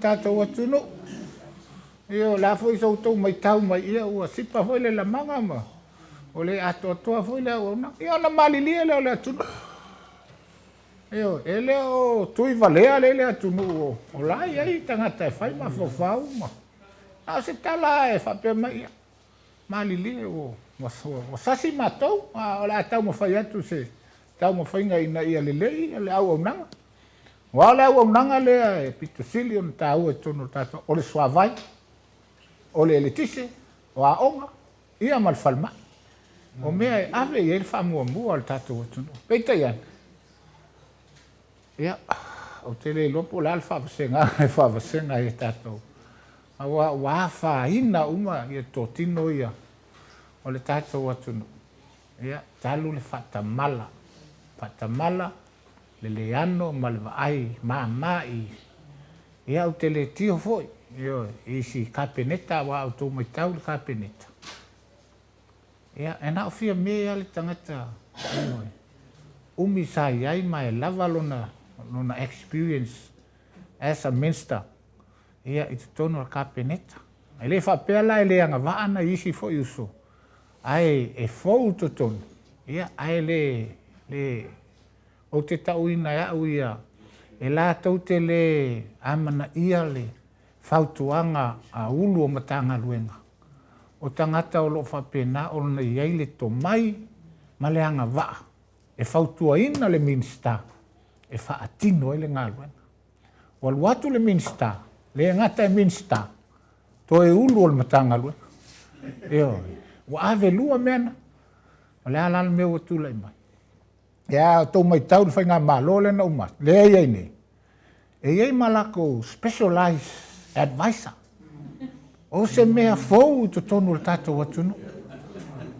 tatou atunuu. Ia, o le a foi so outou matau mai, ia ua sipa foi le lamaga ma ua le atoatoa foi le auaunaga. Ia ona malilie lea o le atunuu. Ioe, e le o tuivalea lea le atunuu o la e i ai tagata e fai mafaufau ma... A o se tala lava e faapea mai, ia, malilie ua sasi matou, a o le a taumafai atu se taumafaiga ina ia lelei le auaunaga. Aua o le auaunaga lea e pito sili ona taua i totonu o le tatou, o le suavai, o le eletise, o aoga, ia ma le falemai. O mea e ave i ai le faamuamua a le tatou atunuu. Peitai ane, ia, ou te le iloa po o le a le faavasegaga e faavasega ai e tatou, aua ua afaina uma ia totino ia o le tatou atunuu, ia, talu le faatamala, faatamala le leano ma le vaai mama i, ia, ou te le tio foi, ioe, i isi Kapeneta, aua a outou matau i le Kapeneta, ia, e na o Fiame lava le tagata, ioe, umi sa i ai ma e lava lona, lona experience as a Minster, ia, i totonu o le Kapeneta. E le faapea la e le agavaa nai isi foi uso, ae e fou i totonu, ia, ae le, le, Ou te tauina e au ia, e latou te lē amanaia le fautuaga a Ulu o Matagaluega, o tagata o lo o faapena ona i ai le tomai ma le agavaa e fautuaina le Minisita e faatino ai le galuega. Ua alu atu le Minisita, le gata e Minisita, toe Ulu o le Matagaluega. Ioe. Ua ave lua mea na. O le a la le mea ua tulai mai? Ia, a outou matau i le faigamalo lea na uma atu, lea e i ai nei, e i ai ma latou specialized advisor. O se mea fou i totonu o le tatou atunuu.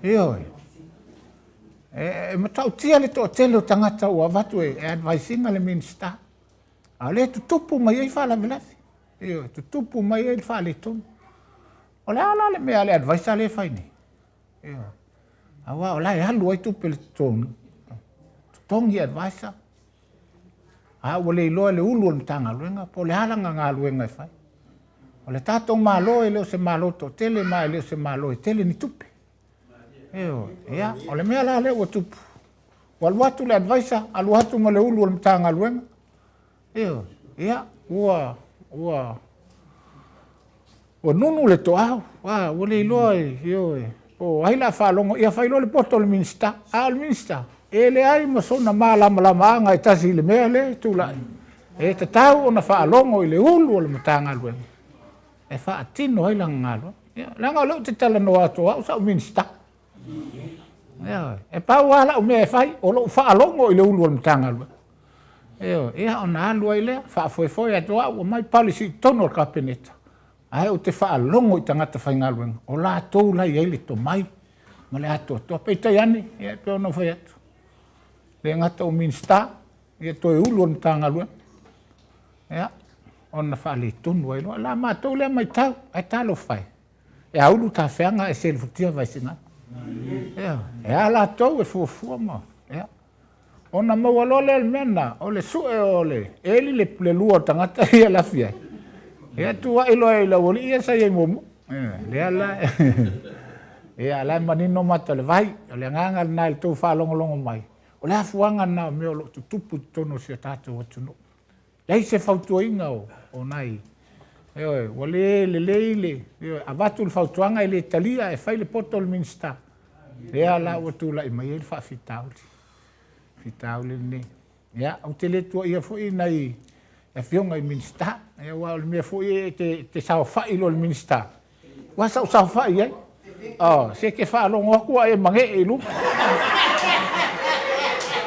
Ioe. E, e matautia le toatele o tagata ua avatu e, e advise ina le Minisita. A o lea e tutupu mai ai faalavelave. Ioe, tutupu mai ai le faaletonu. O le a la le mea a le advisor lea e fai nei? Ioe. Aua o la e alu ai tupe i le totogi, totogi advisor, a ua le iloa e le ulu o le Matagaluega po o le a lana galuega e fai. O le tatou Malo e le o se Malo toatele ma e le o se Malo e tele ni tupe. Ioe. Ia, o le mea la lea ua tupu, ua alu atu le advisor, alu atu ma le ulu o le Matagaluega, Ioe, ia, ua, ua, ua nunu le toau, a, ua le iloa e, ioe, po o ai la faalogo, ia fai loa le poto o le Minisita. A o le Minisita, e leai ma sona malamalamaaga e tasi i le mea lea e tulai. E tatau ona faalogo i le ulu o le Matagaluega e faatino ai lana galuega. Ia, leaga o lea ou te talanoa atu o au sa ou Minisita. Ioe, e pau lava lau mea e fai, o lou faalogo i le ulu o le Matagaluega. Ioe, ia ona alu ai lea, faafoefoe atu au, omai policy i totonu o le Kapeneta, ae ou te faalogo i tagata faigaluega, o latou la e i ai le tomai ma le atoatoa. Peitai ane, ia e pei ona ou fai atu, le gata o Minisita, ia toe ulu o le Matagaluega, ia, ona faaletonu ai loa. O la matou lea matau, ae talofa e. E aulu tafeaga ae selefutia Vaisigano. Ioe, e a latou e fuafua ma, ia. Ona maua loa lea o le mea lena, o le sue o le eli le, le lua o tagata ia e lafi ai. Ia tuuai loa i le aualii ia sa i ai muamua. Ioe, lea la, ia la e manino mata o le vai. O le agaga lena i le tou faalogologo mai, o le afuaga lena o mea o lo o tutupu i totonu o si o tatou atunuu. Leai se fautuaina o, o nai, ioe, ua le lelei le, ioe, avatu le fautuaga e le talia e fai le poto o le Minisita. Lea la ua tulai mai ai le faafitauli, faafitauli lenei. Ia, ou te le tuuaia foi nai afioga i Minisita, ia, aua o le mea foi e te, te saofai loa i le Minisita, Ua sa ou saofai i ai. Oh, se ke faalogo atu a e magee i luma.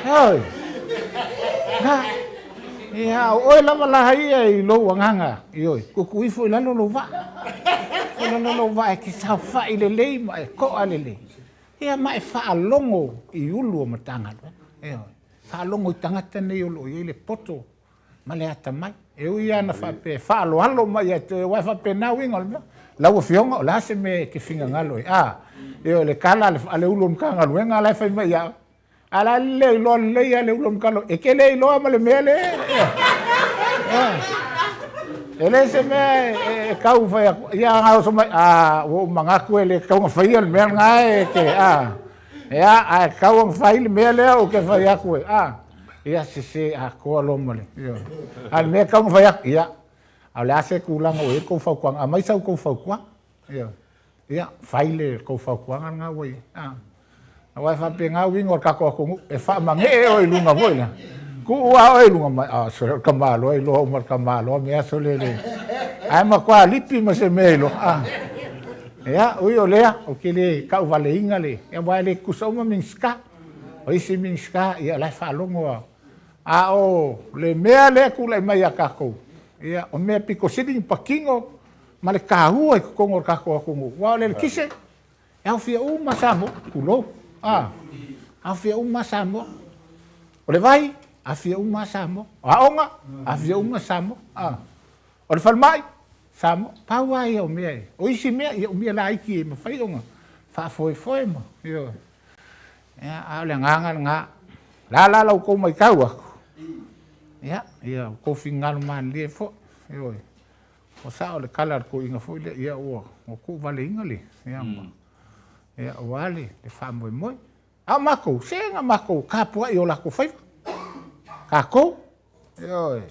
Oi. Na. Ia, o oe lava la ia i lou agaga, ioe, tuutuu ifo i lalo lou vaa. I lalo lou vaa e te saofai lelei ma e to'a lelei. Ia ma e faalogo i ulu o Matagaluega. Ioe. Faalogo i tagata nei o lo o i ai le poto ma le atamai. E ui lava ina faapea e faaaloalo mai ia te oe, aua e faapena uiga o le mea. Lau Afioga, o le a se mea e te finagalo ai? A, ioe, le tala a le Ulu o Matagaluega la e fai mai ia oe. A la e le iloa lelei lava le Ulu o Matagaluega, e te le iloa ma le mea lea. E le se mea e tau fai atu, ia na oso mai, a, ua ou manatu e le tatau ona faia le mea lena e te, a, ia, ae tatau ona fai le mea lea ou te fai atu e, a, ia sese atoa loa ma le, ioe. A o le mea e tatau ona fai atu, ia, a o le a se tulaga ua i ai le tou fautuaga, aumai sa outou fautuaga, ioe. Ia, fai le tou fautuaga lena ua i ai. A. Aua e faapena uiga o le tatou atunuu, e faamanee oe i luga foi lea. Tuu lava oe i luga mai, ah, sole o le tamaloa iloa uma le tamaloa mea sole le. Ae matua lipi ma se mea iloa. Ah. Ia, ui o lea, ou te le tauvaleina le, aua e le tutusa uma Minisita. O isi Minisita, ia o la e faalogo lava. A o le mea lea e tulai mai ia tatou, ia, o mea pito sili ona patino ma le taua i totonu o le tatou atunuu, aua o le eletise, e aofia uma Samoa, tulou, a, aofia uma Samoa. O le vai, aofia uma Samoa. O aoga, aofia uma Samoa. A, o le falemai, Samoa. Pau lava ia o mea e, o isi mea, ia o mea laiti e mafai ona faafoefoe ma, ioe. Ia, a o le agaga lena. O le a la la outou matau atu? Ia, ia outou finagalo malilie foi, ioe. Ua sao le tala a le toeaina foi lea, ia ua tuuvaleina le, ia ma, ia aua le faamoemoe. A o matou, se na matou tapuai i o latou faiva. Tatou, ioe.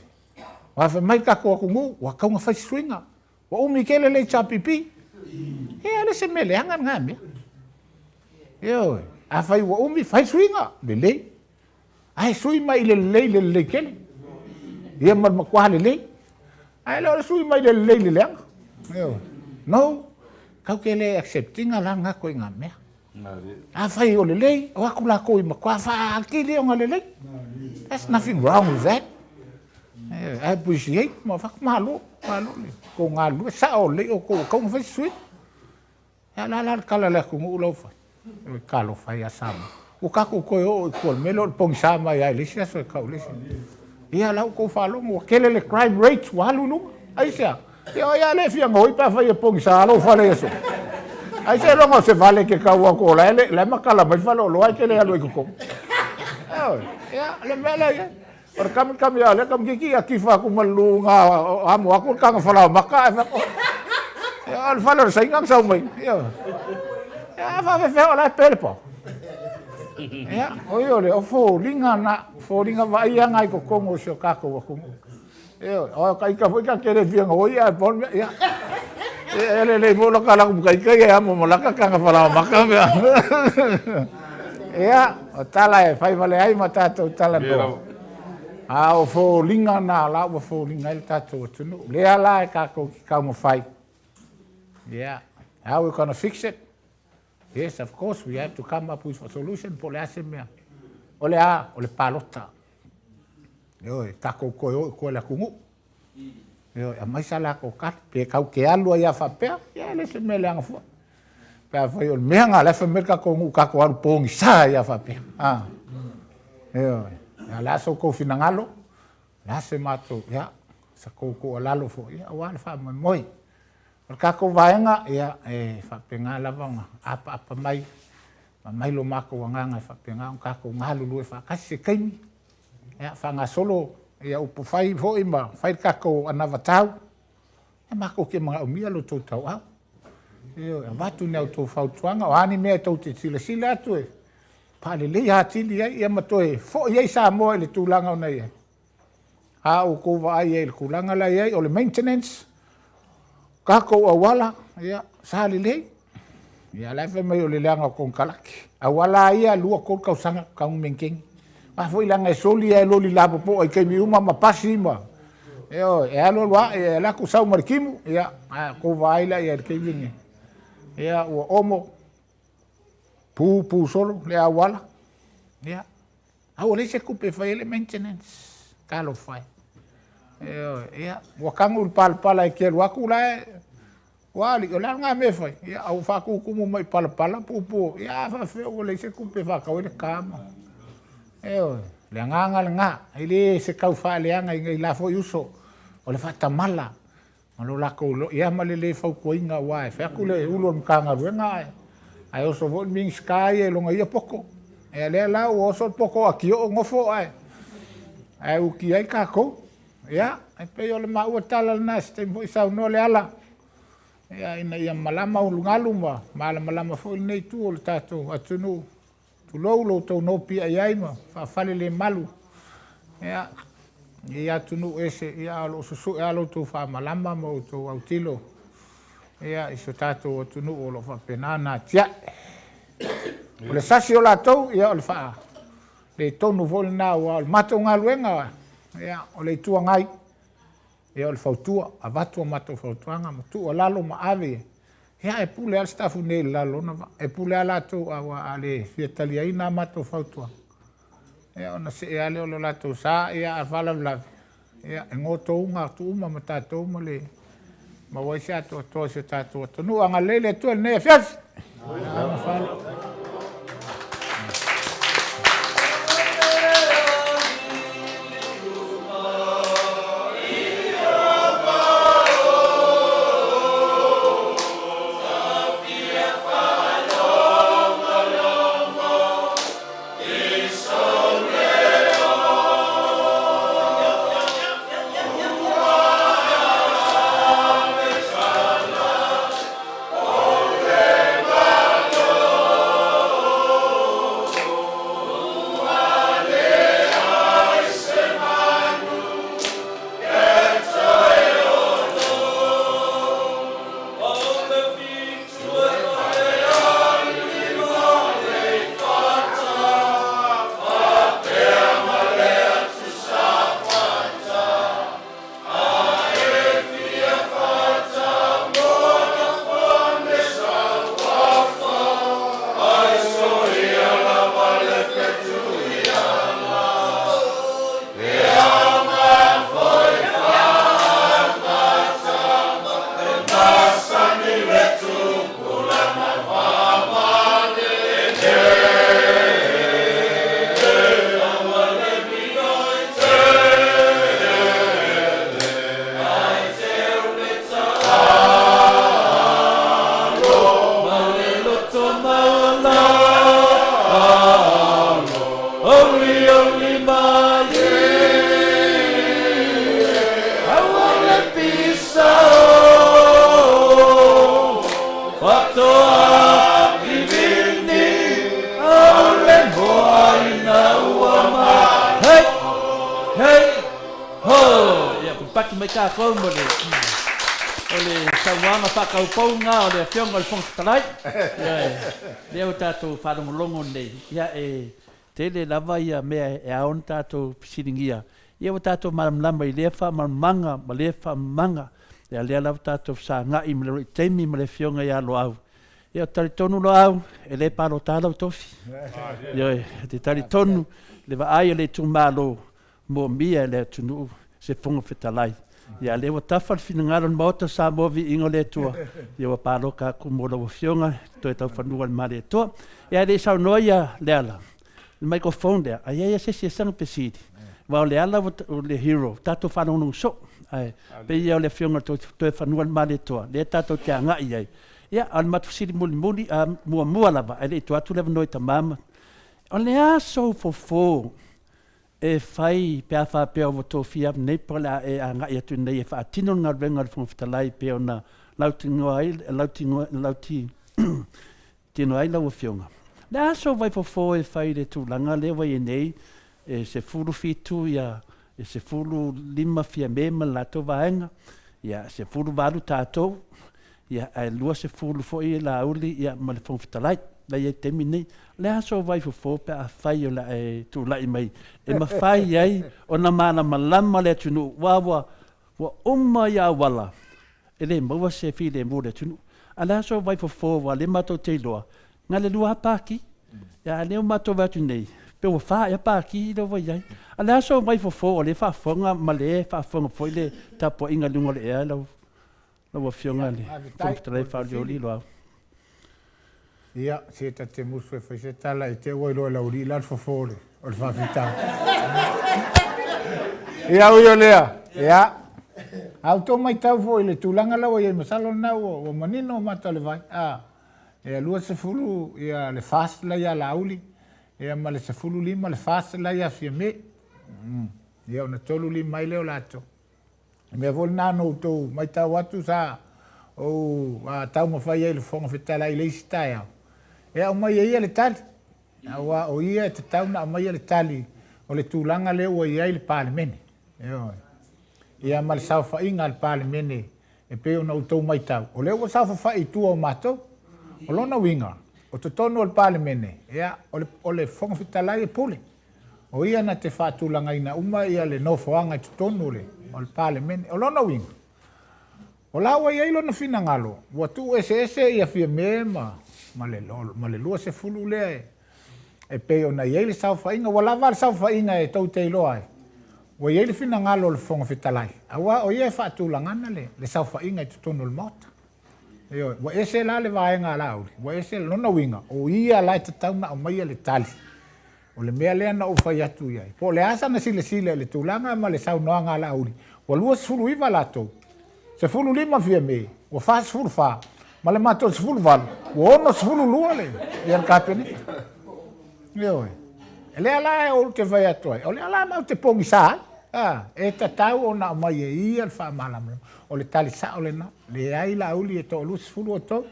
Aua fai mai le tatou atunuu, ua tatau ona fai se suiga. Ua umi tele le HRPP. Ia, e le se mea leaga lena mea. Ioe. Afai ua umi, fai suiga, lelei. Ae sui mai i le lelei i le lelei tele. Ia ma le matua lelei. Ae le o le sui mai i le lelei i le leaga. Ioe. No, kau te le accept ina la nga koiga mea. Afai o lelei, o atu lakou i matua whaatili o nga lelei. There's nothing wrong with that. I appreciate ma whaku malo, malo le ko ngā lue, sa o lei o ko kau ngawhai sui. Ia la la le tala a le atunuu lau fai. Oi talofa ia Samoa. Ua tatou toe oo i tua i le mea lea o le pogisa mai lava i le isi aso e tau i le isi. Ia la ua tou faalogo ua tele le crime rate ua alu i luga. Aisea? Ia o ai lava le fia gaoi pe afai e pogisa lou fale i aso. Aiseiloga o se vale e te tau atu o la e matala mai le faleoloa e te le alu ai i totonu. Ioe. Ia, o le mea lea e i ai. O le kamikami a lea tamaitiiti ia tifa atu ma le luga amo atu le taga falaomata ae fai atu, ia o le fale o le Saina na sau mai. Ia, a faafefea o la e pe le pao. Ia, o ia o le o foliga na, foliga vaaia na i totonu o si o tatou atunuu. Ia, o ka ita foi ta te le fia gaoi ae pau le mea, ia. E lelei foi lota alu atu ma ita ia e amo ma lata taga falaomata mea. Ia, o tala e fai vale ai ma tatou talanoa. A o foliga na la ua foliga ai le tatou atunuu. Lea la e tatou te taumafai. Yeah. How we gonna fix it? Yes, of course, we have to come up with a solution po o le a se mea. O le a? O le palota. Ioe, tatou toe o i tua i le atunuu. Ioe, aumai sa latou tali. Pe tau te alu ai lava faapea, ia e le se mea leaga fua. Pe afai o le mea lena o la e fai mai le tatou nuu tatou alu pogisa ai lava faapea. A, ioe, a o le a so outou finagalo, o le a se matou, ia, sa tou tuualalo foi, ia, aua le faamoemoe. O le tatou vaega, ia, e faapena lava ona apaapa mai, ma aumai lo matou agaga e faapena ona tatou galulue faatasi se taimi, ia, faagasolo ia upufai foi ma fai le tatou anavatau, ia matou te manaomia lo outou tauau. Ioe, avatu ni a outou fautuaga, o a ni mea e tou te silasila atu e faaleleia atili ai, ia ma toe foi ai Samoa i le tulaga ona i ai. A outou vaai ai i le tulaga la e i ai, o le maintenance, tatou auala, ia, sa lelei. Ia, la e fai mai o le leaga o konekarate. Auala lava ia, 2, 3 tausaga tatau ona maintain. Aua foi leaga e soli lava e loli lapopoa i taimi uma ma pasi ma, ioe, e alu alu lava, e alu atu sau ma le timu, ia, a outou vaai la i ai i le taimi lenei. Ia, ua omo, pu pu solo le auala, ia, A ua leai se tupe e fai ai le maintenance. Talofa e. Ioe, ia, ua tagu i le palapala e te alu atu la e, ua alii, o le a lena mea e fai? Ia, a ua faatutumu mai i palapala puupuu, ia a faapefea ua leai se tupe e faatau ai le ka ma. Ioe, le agaga lena, e le se tau faaleaga i nei la foi uso, o le faatamala ma lo latou ia ma le le fautuaina aua e fai atu le Ulu o le Matagaluega ae ae oso foi le Minisita ia i lona ia poto. Ia lea la ua oso le poto a Kio'o nofo ae ae uti ai tatou. Ia, e pei o le maua tala lena se taimi foi saunoa Leala, ia, ina ia malama ulugalu ma malamalama foi lenei itu o le tatou atunuu. Tulou lo outou nopiai ai ma faafalelemalu, ia, i atunuu ese, ia, a o lo o susue lava lo outou faamalama ma outou autilo, ia, i so tatou atunuu o lo o faapena ona atiae. O le sasi o latou, ia, o le faaletonu foi lena, aua o le matou galuega, ia, o le Itu Agai, ia, o le fautua, avatu a matou fautuaga ma tuualalo ma ave, ia, e pule lava le sitafu nei i le lalo o lona vaa, e pule lava latou, aua a le fia taliaina a matou fautuaga, ia, ona see lava lea o le latou sa, ia, a faalavelave, ia, e gotouga atu uma ma tatou ma le maua ai se atoatoa i si o tatou atunuu. Agalelei le Atua i lenei afiafi. Paki mai tātou mo le, o le saunoaga faataupouga o le Afioga i le Fofoga Fetalai. Ia, lea ua tatou faalogologo nei, ia e tele lava ia mea e ao ona tatou fesiligia. Ia ua tatou malamalama i lea faamalamalamaga ma lea faamalamalamaga. Ia lea lava tatou fesagai ma le uluai taimi ma le Afioga ia Loau. Ia ou te talitonu Loau, e le palota lau tofi. Ioe, ou te talitonu le vaai a le itumalo moomia e le atunuu se Fofoga Fetalai. Ia lea ua tafa le finagalo o le Maota o Samoa viiga o le Atua, ia ua paloka atu mo lau Afioga toe taufanua i le Malietoa. Ia ae le i saunoa ia Leala, le microphone lea, a i ai se isi e saga fesili, aua o Leala o le hero, tatou faalogologo soo, ae pei ia o le Afioga i le Toefanua i le Malietoa, lea tatou te agai i ai. Ia, a o le matou fesili mulimuli, muamua lava, ae le i tuu atu le avanoa i tama ma, o le a sou fofo e fai pe a faapea ua tofia atu nei po o le a e agai atu nei e faatino le galuega a le Fofoga Fetalai pei ona lautinoa ai, lautinoa, lautino ai lau Afioga. Le a sou vaifofo e fai i le tulaga lea ua i ai nei, e 17 ia, e 15 Fiame ma le latou vaega, ia 18 tatou, Ia, ae 20 foi Laauli ia ma le Fofoga Fetalai la i ai i le taimi lenei. O le a sou vaifofo pe afai o le a e tulai mai e mafai ai ona malamalama le atunuu aua ua, ua uma ia auala e le maua se filemu o le atunuu. A o le a sou vaifofo aua o lea matou te iloa na o le lua lava pati. Ia, a o lea ua matou vaai atu nei, pe ua fa ea pati lea ua i ai. A o le a sou vaifofo o lea e faafofoga ma lea e faafofoga foi le tapuaiga i luga o le ea lau Lau Afioga i le Fofoga Fetalai faauliuli Loau. Ia, se ta te musu e fai se tala i te ua iloa e Laulii la le fofo o le, o le faafitauli. Ia, ui o lea, ia, a outou matau foi i le tulaga la ua i ai, masalo lena ua, ua manino mata o le vai, a, ia 20 ia le FAST la ia Laauli, ia ma le 15 le FAST la ia Fiame. Ia, ona 35 ai lea o latou. Le mea foi lena na outou matau atu sa ou taumafai ai i le Fofoga Fetalai i le isi taeao, e aumai e ia le tali, aua o ia e tatau ona aumaia le tali o le tulaga lea ua i ai le Palemene. Ioe. Ia ma le saofaiga a le Palemene e pei ona outou matau, o lea ua saofafai i tua o matou. O lona uiga, o totonu o le Palemene, ia, o le, o le Fofoga Fetalai e pule. O ia na te faatulagaina uma ia le nofoaga i totonu o le, o le Palemene. O lona uiga, o la ua i ai lona finagalo, ua tuueseese ia Fiame ma, ma le, ma le 20 lea e, e pei ona i ai le saofaiga. Ua lava le saofaiga e tou te iloa ai, ua i ai le finagalo o le Fofoga Fetalai, aua o ia e faatulagana le, le saofaiga i totonu o le Maota. Ioe, ua ese la le vaega a Laauli, ua ese lona uiga, o ia la e tatau ona aumaia le tali. O le mea lea na ou fai atu i ai, po o le a sana silasila i le tulaga ma le saunoaga a Laauli, ua 29 latou, 15 Fiame, ua 44, ma le matou 18, ua 62 le, ia le Kapeneta. Ioe. E lea la ou te fai atu ai, o lea la matou te pogisa ai, a, e tatau ona aumai e ia le faamalamalama. O le tali sao lena, leai Laauli e toa-20 outou,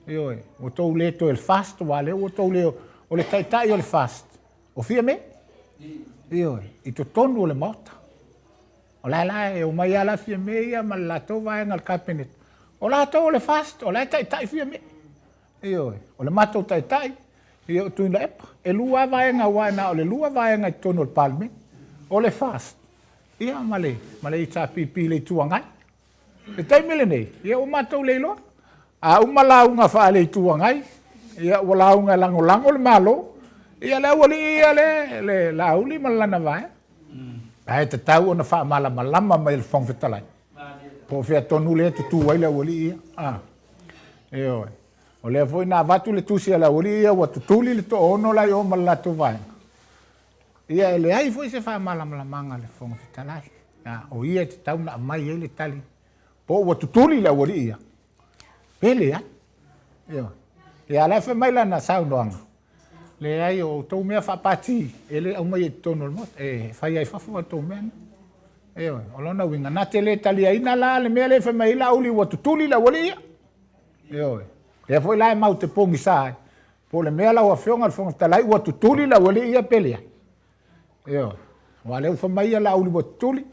ioe, ua outou le toe FAST, aua o lea ua outou le, o le taitai o le FAST, o Fiame? Ioe, i totonu o le Maota. O la la e omai lava la Fiame ia ma le latou vaega o le Kapeneta, o latou o le FAST, o la e taitai Fiame. Ioe, o le matou taitai, ia o Tuilaepa. E lua lava vaega aua e na o le lua vaega i totonu o le Palemene, o le FAST ia ma le, ma le HRPP i le Itu Agai. I le taimi lenei, ia ua matou le iloa. A uma lauga faale-Itu Agai, ia ua lauga e lagolago le Malo, ia le aualii ia le, le Laauli ma lana vaega. Ae tatau ona faamalamalama mai e le Fofoga Fetalai, po o fea tonu lea e tutu ai le aualii ia. A, ioe. O lea foi na avatu le tusi a le aualii ia ua tutuli le toaono la i o ma le latou vaega. Ia e leai foi se faamalamalamaga a le Fofoga Fetalai. A, o ia e tatau ona aumai ai le tali po ua tutuli le aualii ia, pe leai. Ioe. Ia a o la e fai mai lana saunoaga, leai o outou mea faapati e le aumaia i totonu o le Maota, e fai ai i fafo a outou mea na. Ioe. O lona uiga, na te le taliaina la le mea lea e fai mai ai Laauli ua tutuli le aualii ia. Ioe. Lea foi la e mau te pogisa ai, Po o le mea lau Afioga i le Fofoga Fetalai ua tutuli le aualii ia pe leai. Ioe. Aua o lea ua fai mai ia Laauli ua tutuli,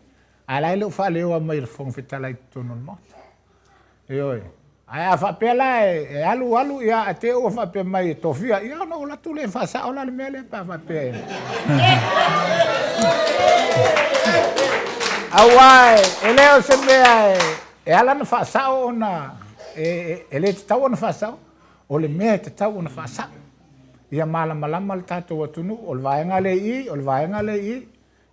ae la e le o faaleoa mai e le Fofoga Fetalai i totonu o le Maota. Ioe. Ae a faapea la e alu alu, ia ae te i ua faapea mai e tofia, ia ona ou alu atu lea e faasao la le mea lea pe a faapea e... Aua e le o se mea e ala ona faasao ona e le tatau ona faasao. O le mea e tatau ona faasao, ia malamalama le tatou atunuu, o le vaega lea i i, o le vaega lea i i,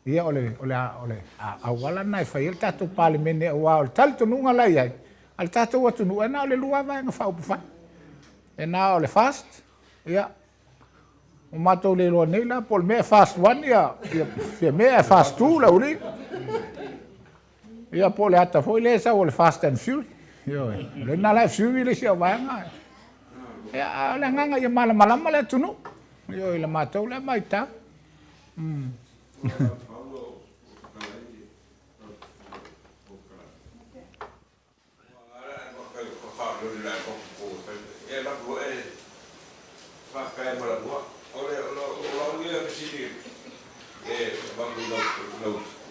ia o le, o le, o le auala lena e fai ai le tatou Palemene, aua o le talitonuga la e i ai a le tatou atunuu, e na o le lua lava Vaega Faaupufai, e na o le FAST, ia, ua matou le iloa nei la po o le mea e FAST 1 ia, ia Fiame ae FAST 2 le aualii. Ia po o le ata foi lea e sau o le Fast and Fury. Ioe. O lena la e Fury le isi au vaega. Ia, a o le agaga ia malamalama le atunuu. Ioe, i le matou lea matau. Mm.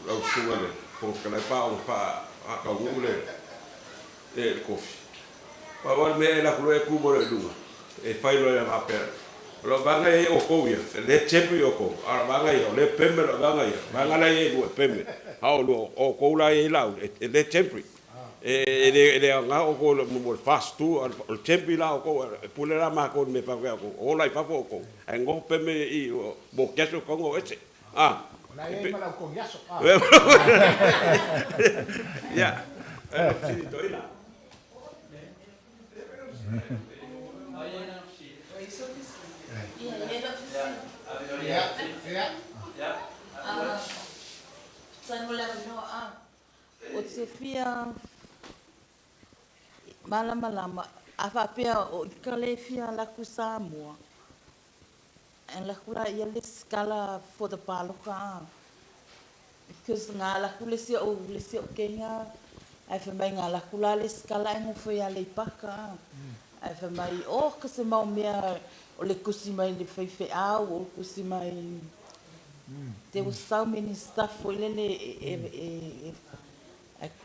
Lau Susuga i le Fofoga Fetalai pe a oo ina faataunuu le kofi. Pau lava le mea e alu atu loa e tu mai loa i luga e fai loa e faapea, o lau vaega ia e i outou ia, o lea e temporary outou, a o lau vaega ia o lea e permanent lau vaega ia, o vaega la ia e lua e permanent, a o outou la ia e i ai Laauli, e le temporary. E le aoga outou mo le FAST, o le temporary la outou, e pule la matou i le mea e fai atu ia outou, o la i fafo outou, ae nofo pea mea i i mo ke aso e tatau ona o ese. A. O la e i ai ma lau togiaso. Ia, e lau fesili toeaina. Ou te fia malamalama, a faapea o ika le fia alu atu i Samoa, alu atu la ia lesitala for the paloka a? Because nga alu atu le isi o'u le isi o'u keiga ae fai mai nga alu atu la lesitala ae nofo i Aleipata a. Ae fai mai oh ka se mau mea o le tusi mai le faifeau o le tusi mai there was so many stuff foi lele e e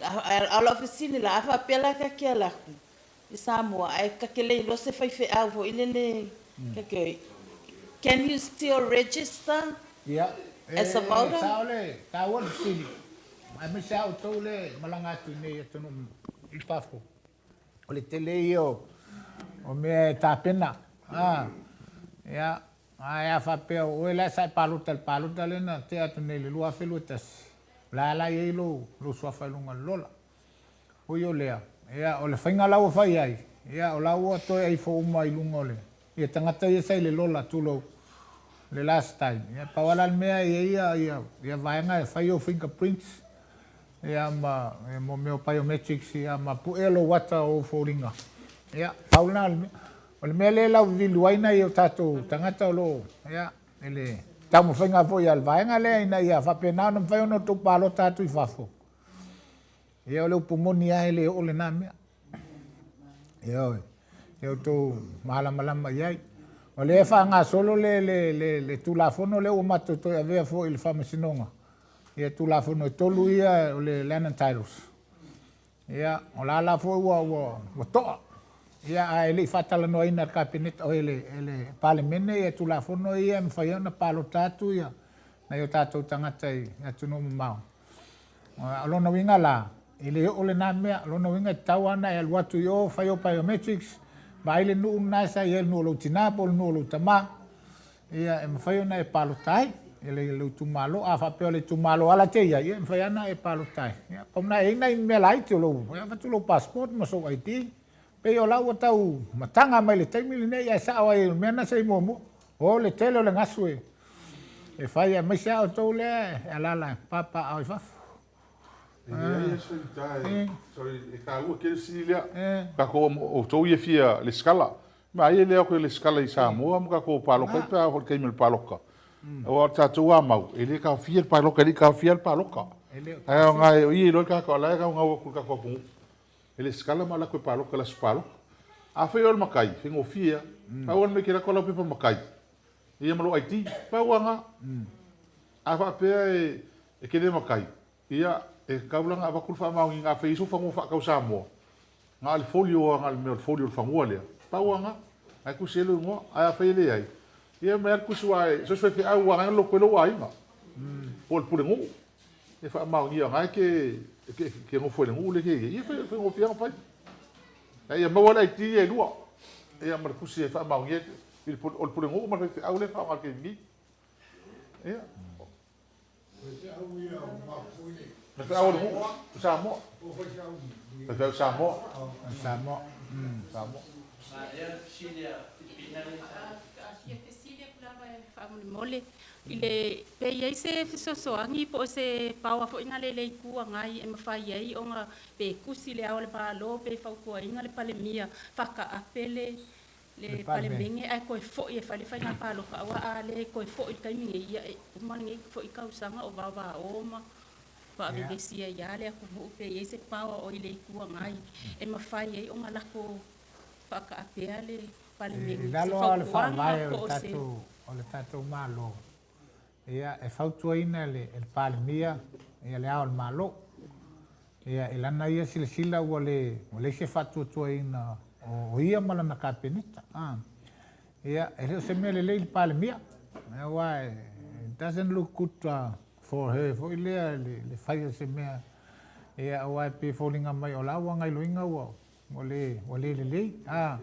a o lau fesili la a faapea la ta te alu atu i Samoa ae ta te le iloa se faifeau foi lele ta te can you still register Ia, e as a voter? sao le taua le fesili, aemaise a outou le malaga atu i nei atunuu i fafo. O le tele ia o mea e tapena, a, ia, ae a faapea o oe la sa e palota i le palota lea na tea atu nei i le 2021, o la la e i ai lou, lou suafa i luga o le lola. Ui o lea, ia, o le faiga la ua fai ai, ia, o la ua toe aifo uma i luga o le, ia tagata ia sa i le lola, tulou, le last time. Ia, pau lava la le mea e i ai ia, ia, ia vaega e fai ou fingerprints, ia, ma, ia, mo mea o biometrics, ia, ma puea lou ata o ou foliga. Ia, pau lena o le mea. O le mea lea e lauvivilu ai nai o tatou tagata o lo o, ia, i le taumafaiga foi a le vaega lea ina ia faapena ona mafai ona outou palota atu i fafo. Ia o le upu moni lava e le oo lena mea. Ioe, ia outou malamalama i ai. O lea e faagasolo le, le, le, le Tulafono lea ua matou toe avea foi i le Faamasinoga. Ia Tulafono e tolu ia o le Land and Titles. Ia, o la la foi ua, ua, ua to'a. Ia, ae le i faatalanoaina e le Kapeneta, oi, e le, e le Palemene ia Tulafono ia e mafai ai ona palota atu ia nai o tatou tagata i atunuu mamao. O lona uiga la, e le oo lena mea. O lona uiga e tatau lava ona e alu atu i o, fai ou biometrics, vaai le nuu lena sa i ai, le nuu o lou tina po o le nuu o lou tama, ia e mafai ona e palota ai i lou itumalo. A faapea o le itumalo lava la e te i ai, ia e mafai lava ona e palota ai. Ia pau lena, e i ai nai mea laiti o lou, ia avatu lou passport ma sou ID. Pei o la ua tau mataga mai le taimi lenei ae sao ai o le mea lena se i muamua. O le tele o le gasu e e fai aemaise a outou lea e alala e papaaao i fafo. E leai a se faigata e, sorry, e taua tele fesili lea. Tatou outou ia fia lesitala. Ma ai e le o lesitala i Samoa ma tatou palota ai pe a oo i le taimi o le palota. Aua o le tatou a mau, e le taofia le palota, e le i taofia le palota. Ae aoga e o ia iloa le tagata o la e naunau atu i le tatou atunuu. E lesitala ma alu atu e palota i le aso palota. Afai o le matai, faigofie lava. Pau lava le mea e te alu atu o lau pepa matai, ia ma lou ID. Pau lava lena. A faapea e te le matai, ia e tatau la ona avatu le faamaoniga afai e i ai sou fanua faatau Samoa, na o le folio lava, na o le mea o le folio o le fanua lea, pau lava lena. Ae tusi ai lou igoa. Ae afai e leai, ia aumai lava le tusi aua so o se faifeau ua ala ai ona loto ai lou aiga, po o le pulenuu. E faamaonia o lena e te nofo i le nuu lea e te i ai, ia faigofie lava ona fai. Ae ia maua le ID ia e lua, ia ma le tusi e faamaonia o le pulenuu ma le faifeau lea e faaaoga i le taimi nei. Ia. Faifeau o le nuu, o Samoa. Faifeau Samoa. Samoa. Samoa. Fia fesili atu lava faamolemole i le pe i ai se fesoasoani po o se power foi na le le Itu Agai e mafai ai ona pe tusi le Ao o le Malo pe fautuaina le Palemia faataape le le Palemene ae toe foi e fai le faiga palota aua a le toe foi i le taimi nei ia e uma lenei foi tausaga o vaovao ma faavevesi ai lava le atunuu pe i ai se power o i le Itu Agai e mafai ai ona latou faataapea le I lalo lava o le Faavae o le tatou, o le tatou Malo, ia, e fautuaina e le, e le Palemia ia le Ao o le Malo, ia, i lana ia silasila ua le, ua leai se faatuatuaina o ia ma lana Kapeneta. A. Ia, e le o se mea lelei i le Palemia, aua it doesn't look good for her foi lea le, le fai o se mea, ia, aua e pei e foliga mai o la ua gailoiga ua, Ua le, ua le lelei, a.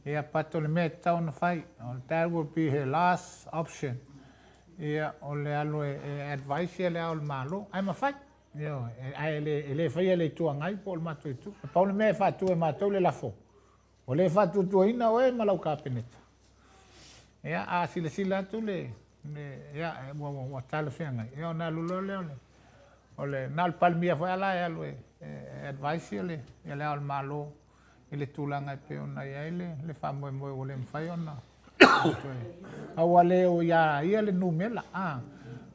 Ia, but o le mea e tatau ona fai, that will be her last option, ia, o le alu e, e advise ia Le Ao o le Malo, ae mafai, ioe, ae le, e le faia e le Itu Agai po o le matou itu. E pau le mea e faatu e matou le lafo, ua le faatuatuaina oe ma lau Kapeneta. Ia, a silasila atu le, le, ia, ua, ua, ua talafeagai, ia ona alu loa lea o le, O le, na o le Palemia foi la e alu e, e advise le, ia le Ao o le Malo i le tulaga e pei ona i ai le, le faamoemoe ua le mafai ona toe. A ua le o ia ia le numera. A,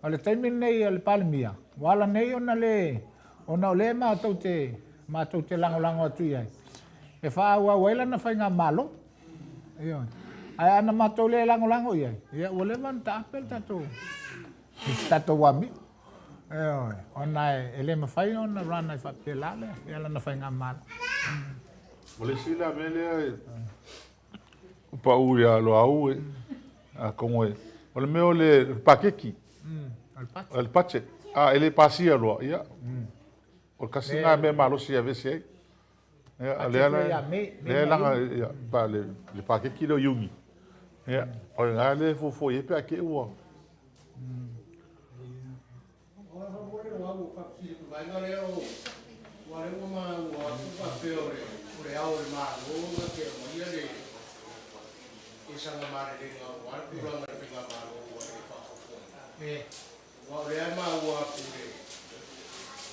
o le taimi lenei o le Palemia, Ua ala nei ona le, ona o lea matou te, matou te lagolago atu i ai, e faaauau ai lana faigamalo. Ioe. Ae ana matou le lagolago i ai, ia ua leva ona taape le tatou, le tatou amio. Ioe. Ona e le mafai ona run ai faapela le, ia lana faigamalo. O le isi la mea lea e pau ia Loau e, atonu e, o le mea o le paketi, o le budget, a e le pasia loa, ia, o le tasi lena mea malosi e aveese ai. Ia, lea la, lea laga, ia, pa, le, le paketi lea o Iuni, ia, o i ina lea e fuafua i ai pe a te i ua. O le faamolemole o au ua faafesili atu i le vaega lea o aua lea ua maua atu faapea o le o le Ao o le Malo na te aumaia le le saga malelega aua le tulaga i le faigamalo ua le faafofoga. Aua o lea e maua atu i le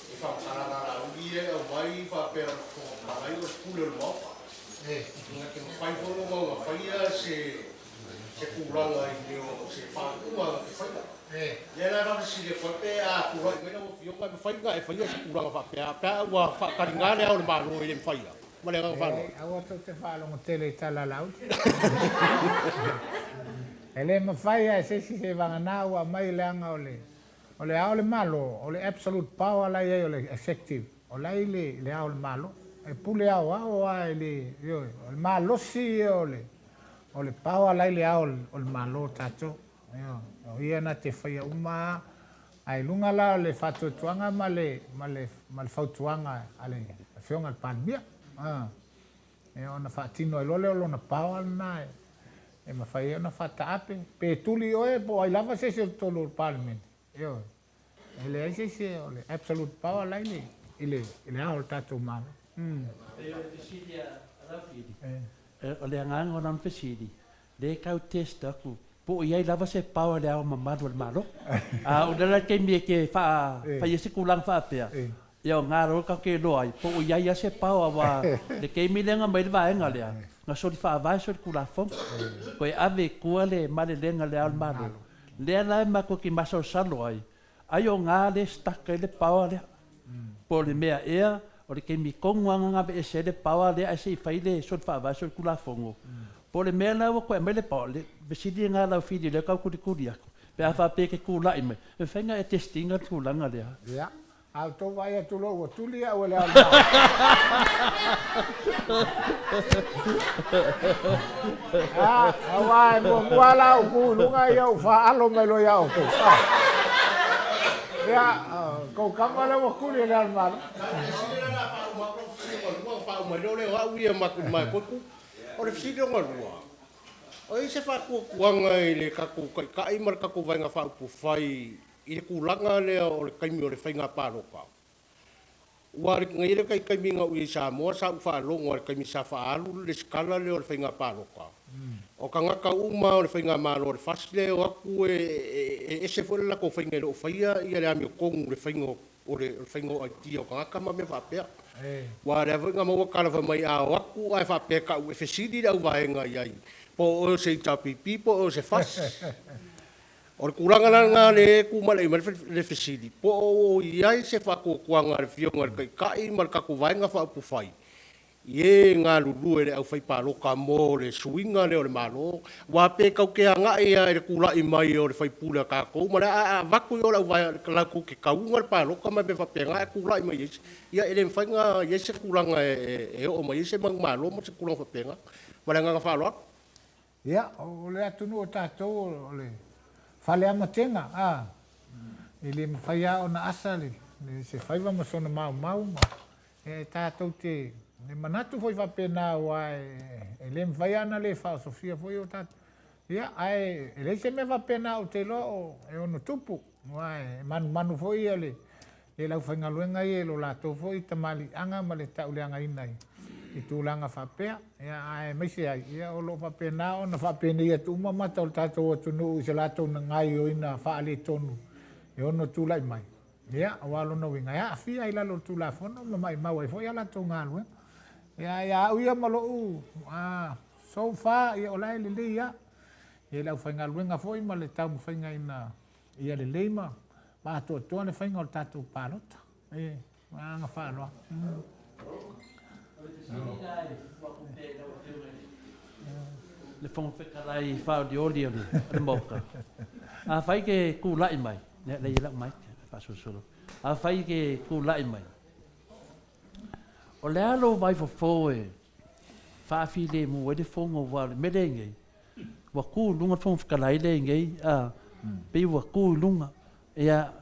i faamatalaga a Laauli ia e aumai faapea o le Fofoga Fetalai o le pule o le Maota. Na te mafai foi ona ona faia se se tulaga i mea o se faaupuga na te faia. Lea la e faafesili atu ai pe a tulai mai lau Afioga e mafai ona e faia se tulaga faapea pe a ua faataliga le Ao o le Malo e le mafai a? Ma le agaga faaaloalo. Leai, aua tou te faalogo tele i tala a Laauli. E le mafai lava e se isi seivagana ua aumai leaga o le o le Ao o le Malo, o le absolute power la e i ai o le executive, o la e i le le Ao o le Malo. E pule aoao lava e le, ioe, o le malosi ia o le o le power la e i le Ao o le Malo o tatou. Ioe, o ia na te faia uma lava, ae i luga la o le faatuatuaga ma le ma le ma le fautuaga a le Afioga i le Palemia. A, ia ona faatino ai loa lea o lona power lena e e mafai ai ona faataape, pe tuli oe po o ai lava se isi o totonu o le Palemene, ioe, e leai se isi o le absolute power la i le, i le, i le ao o le tatou Malo. E o le fesili a Laufili, o le agaga o lana fesili, lea e tau test atu po o i ai lava se power i le ao mamalu o le Malo. A o le ala le taimi e te fai ai se tulaga faapea, Ia o gā loa tatou te iloa ai, po o i ai lava se pao aua le taimi lea na aumai ai le vaega lea, na soli faavae soli tulafono, toe ave i tua le malelega i le Ao o le Malo. Lea la e matou te masalosalo ai, ai o gā lea e stuck ai le power lea. Po o le mea ea, o le taimi tonu lava na aveese ai le power lea ae se i fai le soli faavae soli tulafono. Po o le mea la ua toe aumai le power, le fesili lena a Laufili lea e tau tulituli atu, pe a faapea e te tulai mai, e mafai ona e test ina le tulaga lea. Ia. A outou vaai atu loa ua tuli au e le ao le A, aua e muamua la ou tu i luga ia ou faalo mai loa ia outou. Ia, kou kama lea ua tuli e le ao le Malo. O le fesili lona lua, o i ai se faatuatuaga i le tatou Taitai ma le tatou Vaega Faaupufai I le tulaga lea o le taimi o le faiga palota, ua na i ai le taimi na ou i ai i Samoa sa ou faalogo i le taimi sa faaalu le lesitala lea o le faiga palota, o tagata uma o le faigamalo a le FAST lea e o atu e ese foi le latou faiga e le o faia ia le amiotonu i le faiga o le faiga o ID o tagata ma mea faapea. Aua o lea foi na maua tala fai mai a o atu ae faapea e tau e fesili le auvaega i ai po o oe o se HRPP po o oe o se FAST. O le tulaga la lena lea e tumalai mai le fesili, po o i ai se faatuatuaga a le Afioga i le Taitai ma le tatou Vaega Faaupufai i e galulue i le aufaipalota mo le suiga lea o le Malo, aua pe tatou te agai lava i le tulai mai o le faipule a tatou ma le a avatu i o le auvaega latou te tauga le palota ma mea faapena ae tulai mai ai se, ia e le mafai ona i ai se tulaga e oo mai ai se manumalo ma se tulaga faapena. Ma le agaga faaaloalo. Ia, o le atunuu o tatou o le fale amatega, a, e le mafai lava ona asa le, se faiva ma sona maumau ma, e tatou te manatu foi faapena aua e le mafai lava ona le faaosofia foi o tatou, ia, ae e leai se mea faapena ou te iloa o, e ono tupu, aua e manumanu foi ia le, le aufaigaluega ia i lo latou foi tamaliiaga ma le tauleagaina i tulaga faapea, ia, aemaise ai, ia, o lo o faapena ona faapenei atu uma mata o le tatou atunuu i se latou gaoioiga faaletonu e ono tulai mai, ia, aua o lona uiga, e aafia i lalo o le Tulafono ma maimau ai foi a latou galuega. Ia, ia au ia ma lou, so far, ia, o la e lelei lava, ia, le aufaigaluega foi ma le taumafaiga ina ia lelei ma. atoatoa le faiga o le tatou palota. E, ma le agaga faaaloalo. Le Fofoga Fetalai faaolioli o le Maota, afai ke tulai mai, ia lea e i ai lau mic e faasolosolo, afai ke tulai mai, o le a lou vaifofo e faafilemu ai le Fono aua o le mea lea e i ai nei, ua tu i luga le Fofoga Fetalai lea e i ai nei, a, pei ua tu i luga, ia,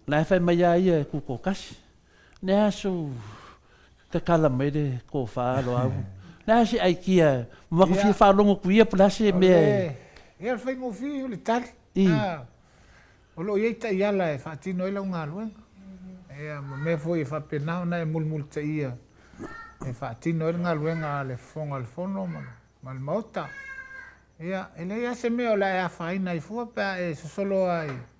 la e fai mai lava ia e tutoatasi. Le aso tatala mai le tofa Loau. Le a se aikia ua matou fia faalogo atu ia po o le a se mea e. Ia o le faigofie o le tali. O lo o i ai taiala e faatino ai lau galuega. Ia ma mea foi e faapena ona e mulimulitaia e faatino ai le galuega a le Fofoga o le Fono ma le Maota. Ia, e leai lava se mea o le a e afaina ai fua pe a e sosolo lava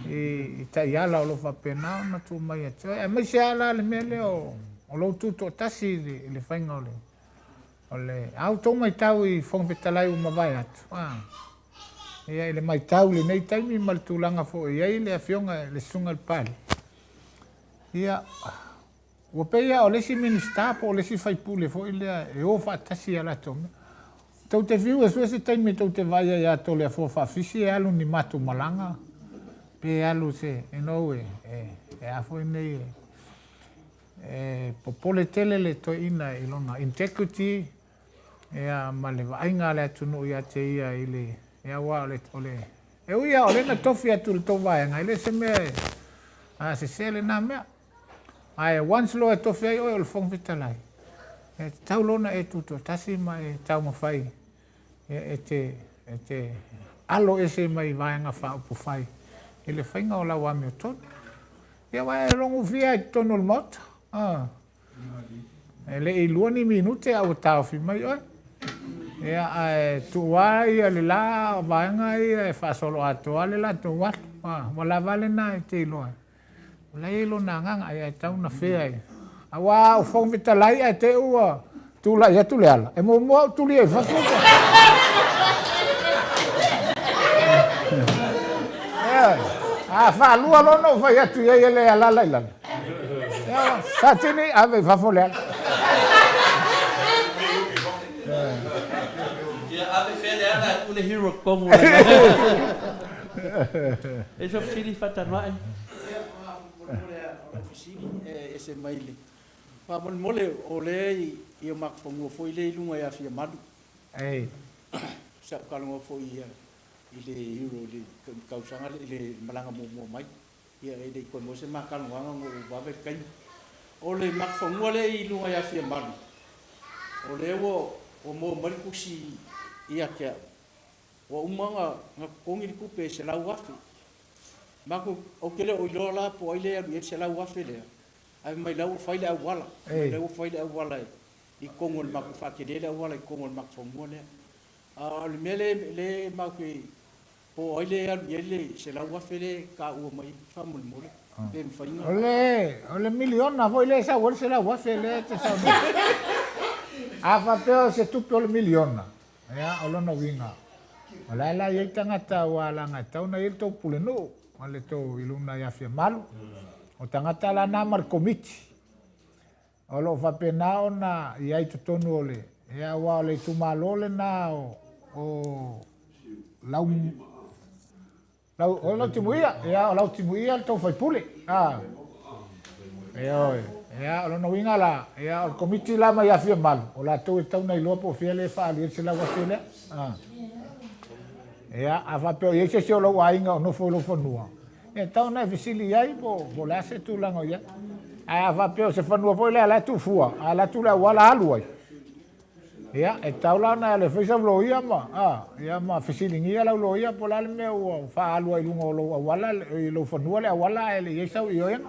i taiala o lo o faapena ona tuu mai ia te oe, aemaise lava la le mea lea o lou tutoatasi i le faiga o le, o le, a outou matau i Fofoga Fetalai ua mavae atu, a, ia i le matau i lenei taimi ma le tulaga foi e i ai le Afioga i le Susuga i le Palemia, ia, Ua pei lava o le isi Minisita po o le isi sui usufono foi lea e o faatasi i a latou mea. Tou te fiu e sue se taimi tou te vaai ai ia Toleafoa Faafisi e alu ni matou malaga pe alu se, you know, e, e, e a foi nei e, e popole tele le toeaina i lona integrity, ia, ma le vaaiga a le atunuu ia te ia i le, ia, aua o le, o le, e ui lava o lea na tofi atu i le tou vaega, e le o se mea e, a sese lena mea. Ae once loa e tofi ai oe o le Fofoga Fetalai, e tatau loa ona e tutoatasi ma e taumafai e te, e te alo ese mai Vaega Faaupufai i le faiga o lau amiotonu. Ia aua e logofia ai i totonu o le Maota. Ah. E le i lua ni minute a ua taofi mai oe. Ia, ae tuu lava ia le la vaega ia e faasoloatoa le latou alu. Ah, ua lava lena e te iloa ai. O la e i ai lona agaga, ae tatau ona fair ia. Aua a ou Fofoga Fetalai ae te i ua tulai atu Leala, e muamua ou tulia i fafo. A faalua loa ona ou fai atu i ai e le alala i lalo. Satini, ave i fafo Leala. Ia ave pea Leala e tuu le hero i totonu. E so fesili faatanoa'i. Ia, faamolemole a o lau fesili e ese mai le. Faamolemole o lea i o matou fanua foi lea i luga ia Fiamalu. Ei. Sa ou talanoa foi i le Euro i le tausaga lea i le malaga muamua mai. Ia e le i toe maua se ma talanoaga ona ua vave le taimi. O le matou fanua lea i luga ia Fiamalu, o lea ua maua mai le tusi ia te au, Ua uma ona totogi le tupe e $100,000. Matou, ou te le o iloa la po o ai lea e alu i ai le $100,000 lea, ae fai mai la ua fai le auala, fai mai la ua fai le auala i totonu o le matou, faatele le auala i totonu o le matou fanua lea. A o le mea lea, lea matou te, po o ai lea e alu i ai le $100,000 lea e taua mai faamolemole, pe mafai ona. O le miliona foi lea e sau ai le $100,000 lea e te saunoa ai. A faapea o se tupe o le miliona, Ia, o lona uiga, o la e la i ai tagata aua leaga e tatau ona i ai le tou pulenuu ma le tou i luna i Afiamalu. O tagata la na ma le komiti o lo o faapena ona i ai i totonu o le, ia aua o le itumalo lena o, o lau, Lau, o Lautimuia, ia, o Lautimuia le tou faipule. A. Ioe. Ia, o lona uiga la, ia, o le komiti la mai Afiamalu, o latou e tatau ona iloa po o fea lea e faaali ai le $100,000 lea. A. Ia, a faapea o i ai se isi o lou aiga o nofo i lou fanua, ia, e tatau ona e fesili i ai po, po o le a se tulaga o i ai. Ae a faapea o se fanua foi lea la e tuufua, a alu atu le auala alu ai, Ia, e tatau la ona e alu e fai sau loia ma, a, ia ma fesiligia lau loia po o le a le mea ua faaalu ai i luga o lou auala, i lou fanua le auala ae le i i ai sau ioega.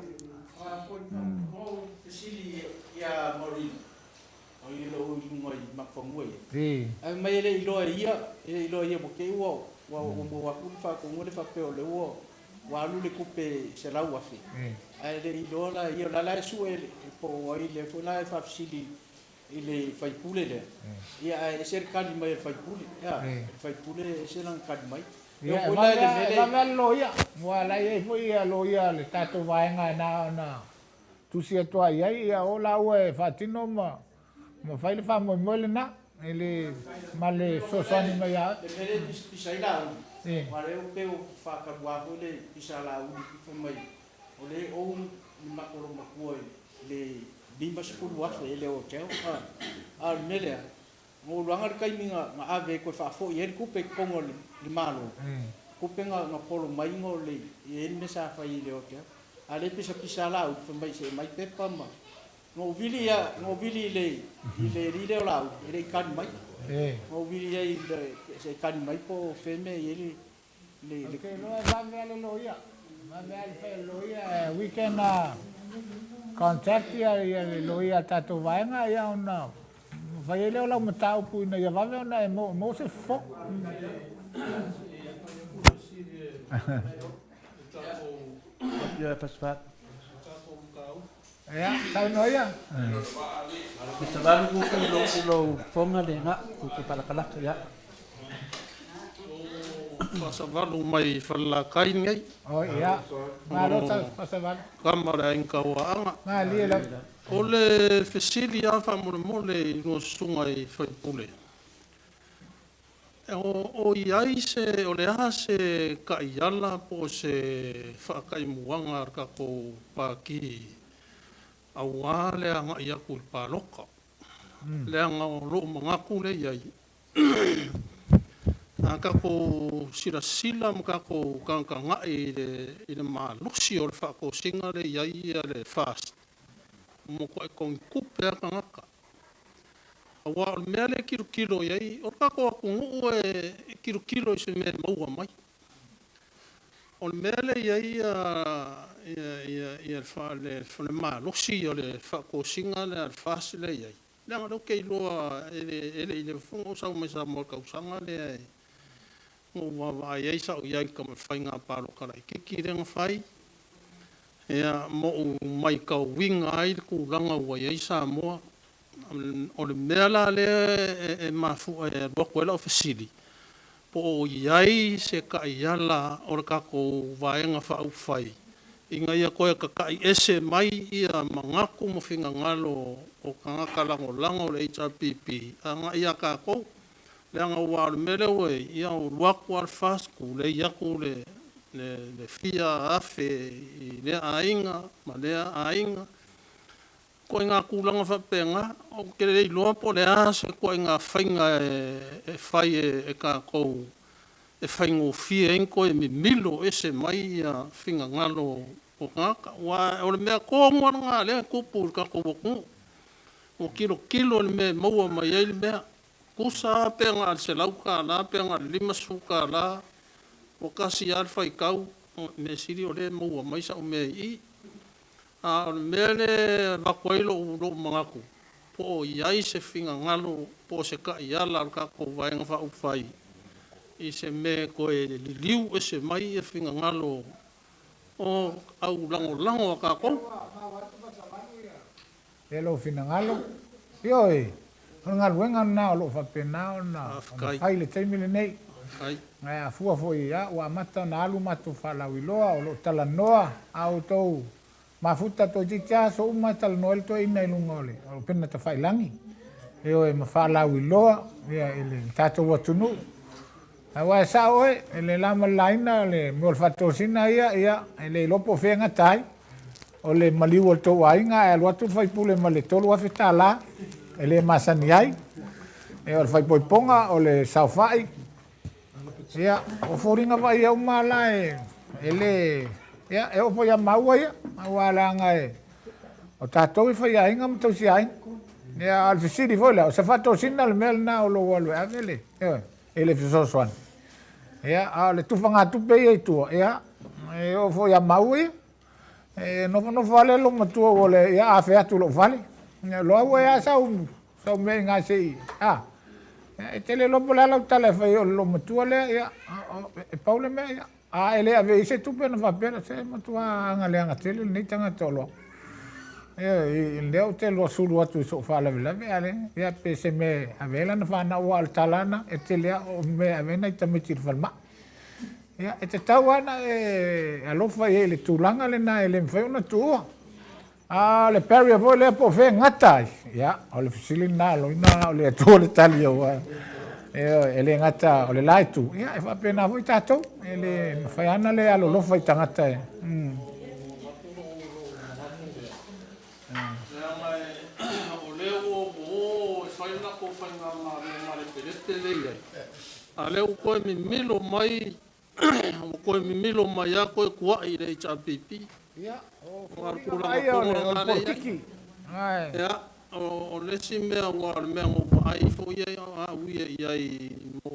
Ou fesili ia Maureen, o ia lou i luga i Makafanua ia. Ae fai mai e le i iloa e ia, e le i iloa e ia ua te i ua, ua maua atu le faatonuga lea faapea o lea ua, ua alu le tupe $100,000. Ae le i iloa la e ia, o la la e sue po o ai lea foi la e faafesili i le faipule lea, ia ae ese le tali mai a le faipule, ea, le faipule e ese lana tali mai. Ia, e vave lava, e vave lava le loia, aua o la e i ai foi loia a le tatou vaega e na ona tusi atu lava i ai, ia o laua e faatino ma ma fai le faamoemoe lena i le ma le fesoasoani mai ia oe. Le mea lea e pisapisa ai Laauli, aua o lea pei ua faatalua foi le pisa a Laauli fai mai o lea e ou le matou loomatua i le $50,000 e le hotel a o le mea lea, na ou iloaga le taimi na ave ai toe faafoi ai le tupe i totonu o le Malo, tupe na polo mai ona o le i ai le mea sa fai i le hotel. A o lea e pisapisa lava Laauli fai mai se i aumai pepa ma Na ou vili ia, na ou vili i le, i le alii lea o Laauli, e le i tali mai. Na ou vili i ai se i tali mai po o fea mea e i ai le, le, le. Ou te iloa e vave lava le loia, e vave lava le fai o le loia, we can contact ia le loia a le tatou vaega ia ona fai ai lea o lau mataupu ina ia vave ona e maua se fofo. Ia, saunoa ia. Pesavalu kuku i lou, i lou fofoga le na, kuku palakalaka, ia. Faasavalu mai Falelatai nei. Oh, ia. Malo Faasavalu. Tama o le Aiga Tauaaga. Malie lava. O le fesili lava faamolemole i lua susuga i sui usufono. O i ai se, o le a se taiala po o se faataimuaga a le tatou Pati aua le agai atu i le palota? Leaga o lou manatu lea e i ai, a tatou silasila ma tatou tagatagai i le malosi o le faatosina lea e i ai le FAST, ua matuai togitupe lava tagata. Aua o le mea lea e tilotilo i ai, o le tatou atunuu e tilotilo i se mea e maua mai. O le mea lea e i ai le malosi o le faatosina lea a le FAST lea e i ai, leaga o lea ou te iloa e le i leva foi ona ou sau mai Samoa i le tausaga lea na ou vaavaai ai sa ou i ai i le faiga palota laitiiti lea na fai, ma ou matauina ai le tulaga ua i ai Samoa. O le mea la lea e mafua e alu atu ai lau fesili, po o i ai se taiala o le tatou Vaega Faaupufai ina ia toe tata'i ese mai ia manatu ma finagalo o tagata lagolago o le HRPP agai ia tatou. Leaga aua o le mea lea ua i ai, ia ua alu atu lava le FAST tulei atu le fia afe i lea aiga ma lea aiga, Ituaiga tulaga faapena, ou te le iloa po o le a se ituaiga faiga e fai e tatou e faigofie ai ona toe mimilo ese mai finagalo o tagata. Aua o le mea tonu lava lena o lea e tupu i le tatou atunuu, ua tilotilo i le mea e maua mai ai le mea. Tusa lava pe na o le $100 pe na o le $50, ua tasi lava le faitau, mea sili o lea e maua mai sau mea i i. A o le mea lea e avatu ai lou manatu, po o i ai se finagalo po o se taiala a le tatou Vaega Faaupufai i se mea e toe liliu ese mai finagalo o au lagolago a tatou. E lou finagalo, ioe, o le galuega lena o lo o faapena ona fai i le taimi lenei. Ae a fua foi, ia, ua amata ona alu matou faalauiloa, o lo o talanoa a outou mafuta toeitiiti lava aso uma e talanoa ai le toeaina i luga o le upega tafailagi, ioe, ma faalauiloa ia i le tatou atunuu. Aua e sao oe, e le la ma le laina le mea o le faatosina ia, ia, e le iloa po o fea e gata ai. O le maliu o le tou aiga ae alu atu le faipule ma le $3,000 e le masani ai. Ia, o le faaipoipoga, o le saofai, ia, o foliga vaaia uma lava la e, e le, ia, e oo foi ia maua ia, aua leaga e, o tatou e faiaiga ma tausiaiga. Ia, a o le fesili foi lea, o se faatosina le mea lena o lou alu e ave le, ioe. i le fesoasoani. Ia, a o le tufagatupe ia i tua, ia, e oo foi ia maua ia. E nofonofo lava le loomatua ua le, ia afe atu i lou fale. Ia, Loau e a sau, sau mea i ina se i, a. Ia, e te le iloa po o le a lau tala e fai ai o le loomatua lea, ia, e pau le mea, ia, A e le ave i ai se tupe ona faapea lea, se matua agaleaga tele lenei tagata o Loau. Ioe, lea ou te lua sulu atu i sou faalavelave, a le, ia pe se mea e ave ai lana fanau, aua o le tala lava lena, e tele lava o mea e ave ai nai tamaiti i le falemai. Ia, e tatau lava ona e alofa i ai i le tulaga lena e le mafai ona tuua. A o le barrier foi lea po o fea e gata ai, ia, o le fesili lena a Loina, o le Atua le tali aua, ioe, e le gata o le la itu, ia, e faapena foi tatou, e le mafai lava ona le alolofa i tagata e. Leaga o lea ua o e fai le latou faigamalo malepelepe lea e i ai, a o lea ua toe mimilo mai, ua toe mimilo mai lava toe tuai i le HRPP. Ia, o Aua o le foliga tulaga vaaia tonu o lena le lea e i ai. polokiki. Ia, o le isi mea aua o le mea na ou vaai foi au ia i ai ma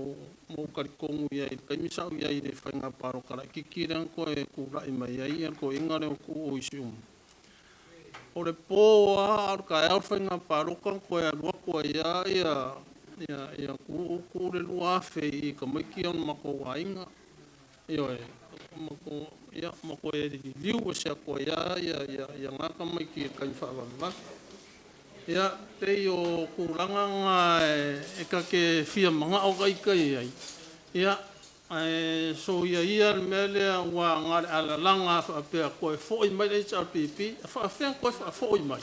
ou talitonu i ai i le taimi sa ou i ai i le faiga palota laitiiti lea na toe tulai mai ai le toeaina lea o Tuuu i Siumu. O le po lava a o le taeao le faiga palota na toe alu atu ai lava ia Tuuu tuu le 2000 i tamaiti ia o le matou aiga. Ioe, ia ma toe liliu ese atu ai lava ia na tamaiti i le taimi faavavevave. Ia, pei o tulaga na e ta te fia manao ita i ai, ia, Ae soia ia le mea lea aua na o le alalaga lava faapea toe foi mai le HRPP, e faafefea ona toe faafoi mai?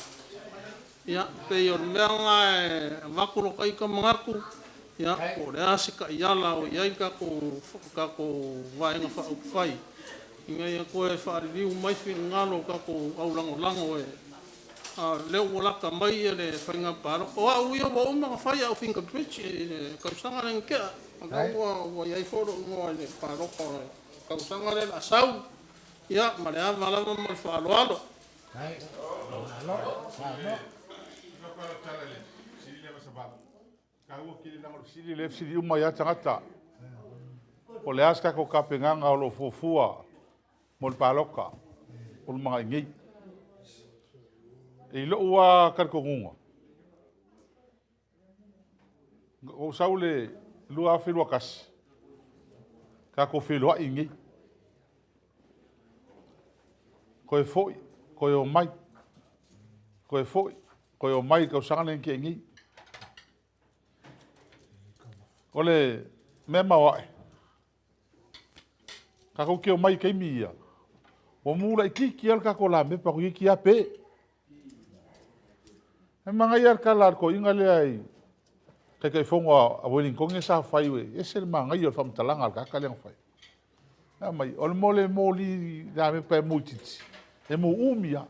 Ia, pei o le mea lena e avatu lota ita manatu, ia, po o le a se taiala o i ai le tatou, tatou Vaega Faaupufai ina ia toe faaliliu mai finagalo o tatou aulagolago e a o lea ua lata mai le faiga palota. O au ia ua uma ona fai au fingerprint i le tausaga lea na tea. O lea ua i ai foi lou igoa i le palota o le tausaga lea o le a sau, ia, ma le ava lava ma le faaaloalo. Fesili lea e fesili uma ai lava tagata, po o le a se tatou tapenaga o lo o fuafua mo le palota o lumanai nei. I lou lava talitonuga, Na ou sau i le 2021, tatou feiloai i inei. Toe foi, toe omai, toe foi, toe omai i le tausaga lea na tea nei. O le mea maoae, tatou te omai i taimi ia, ua mu laitiiti lava le tatou lamepa toeitiiti lava pe. E manaia le tala a le toeaina lea i Taitaifono a Ueligitone sa fai, e ese le manaia o le faamatalaga a le tagata lea na fai. Fai mai, o le mea o le moli lamepa e mu itiiti, e mu umi lava.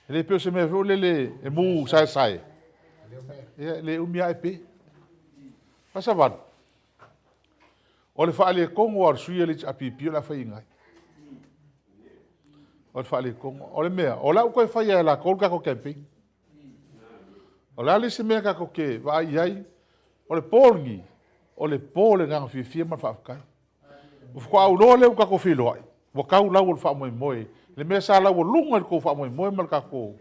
E le pei o se mea foi lele e mu saesae, ia e le umi lava ae pe. Faasavalu, o le faaletonu lava o le sui usufono o le HRPP o le a faiaina ai. O le faaletonu. O le mea, o la e ua toe fai lava e latou le tatou campaign. O le a le isi mea tatou te vaai i ai, o le po lenei, o le po o le agaga fiafia ma le faafetai. Ua faatoa ou iloa lea ua tatou feiloai, ua tau lau o le faamoemoe, le mea sa laualuga i le tou faamoemoe ma le tatou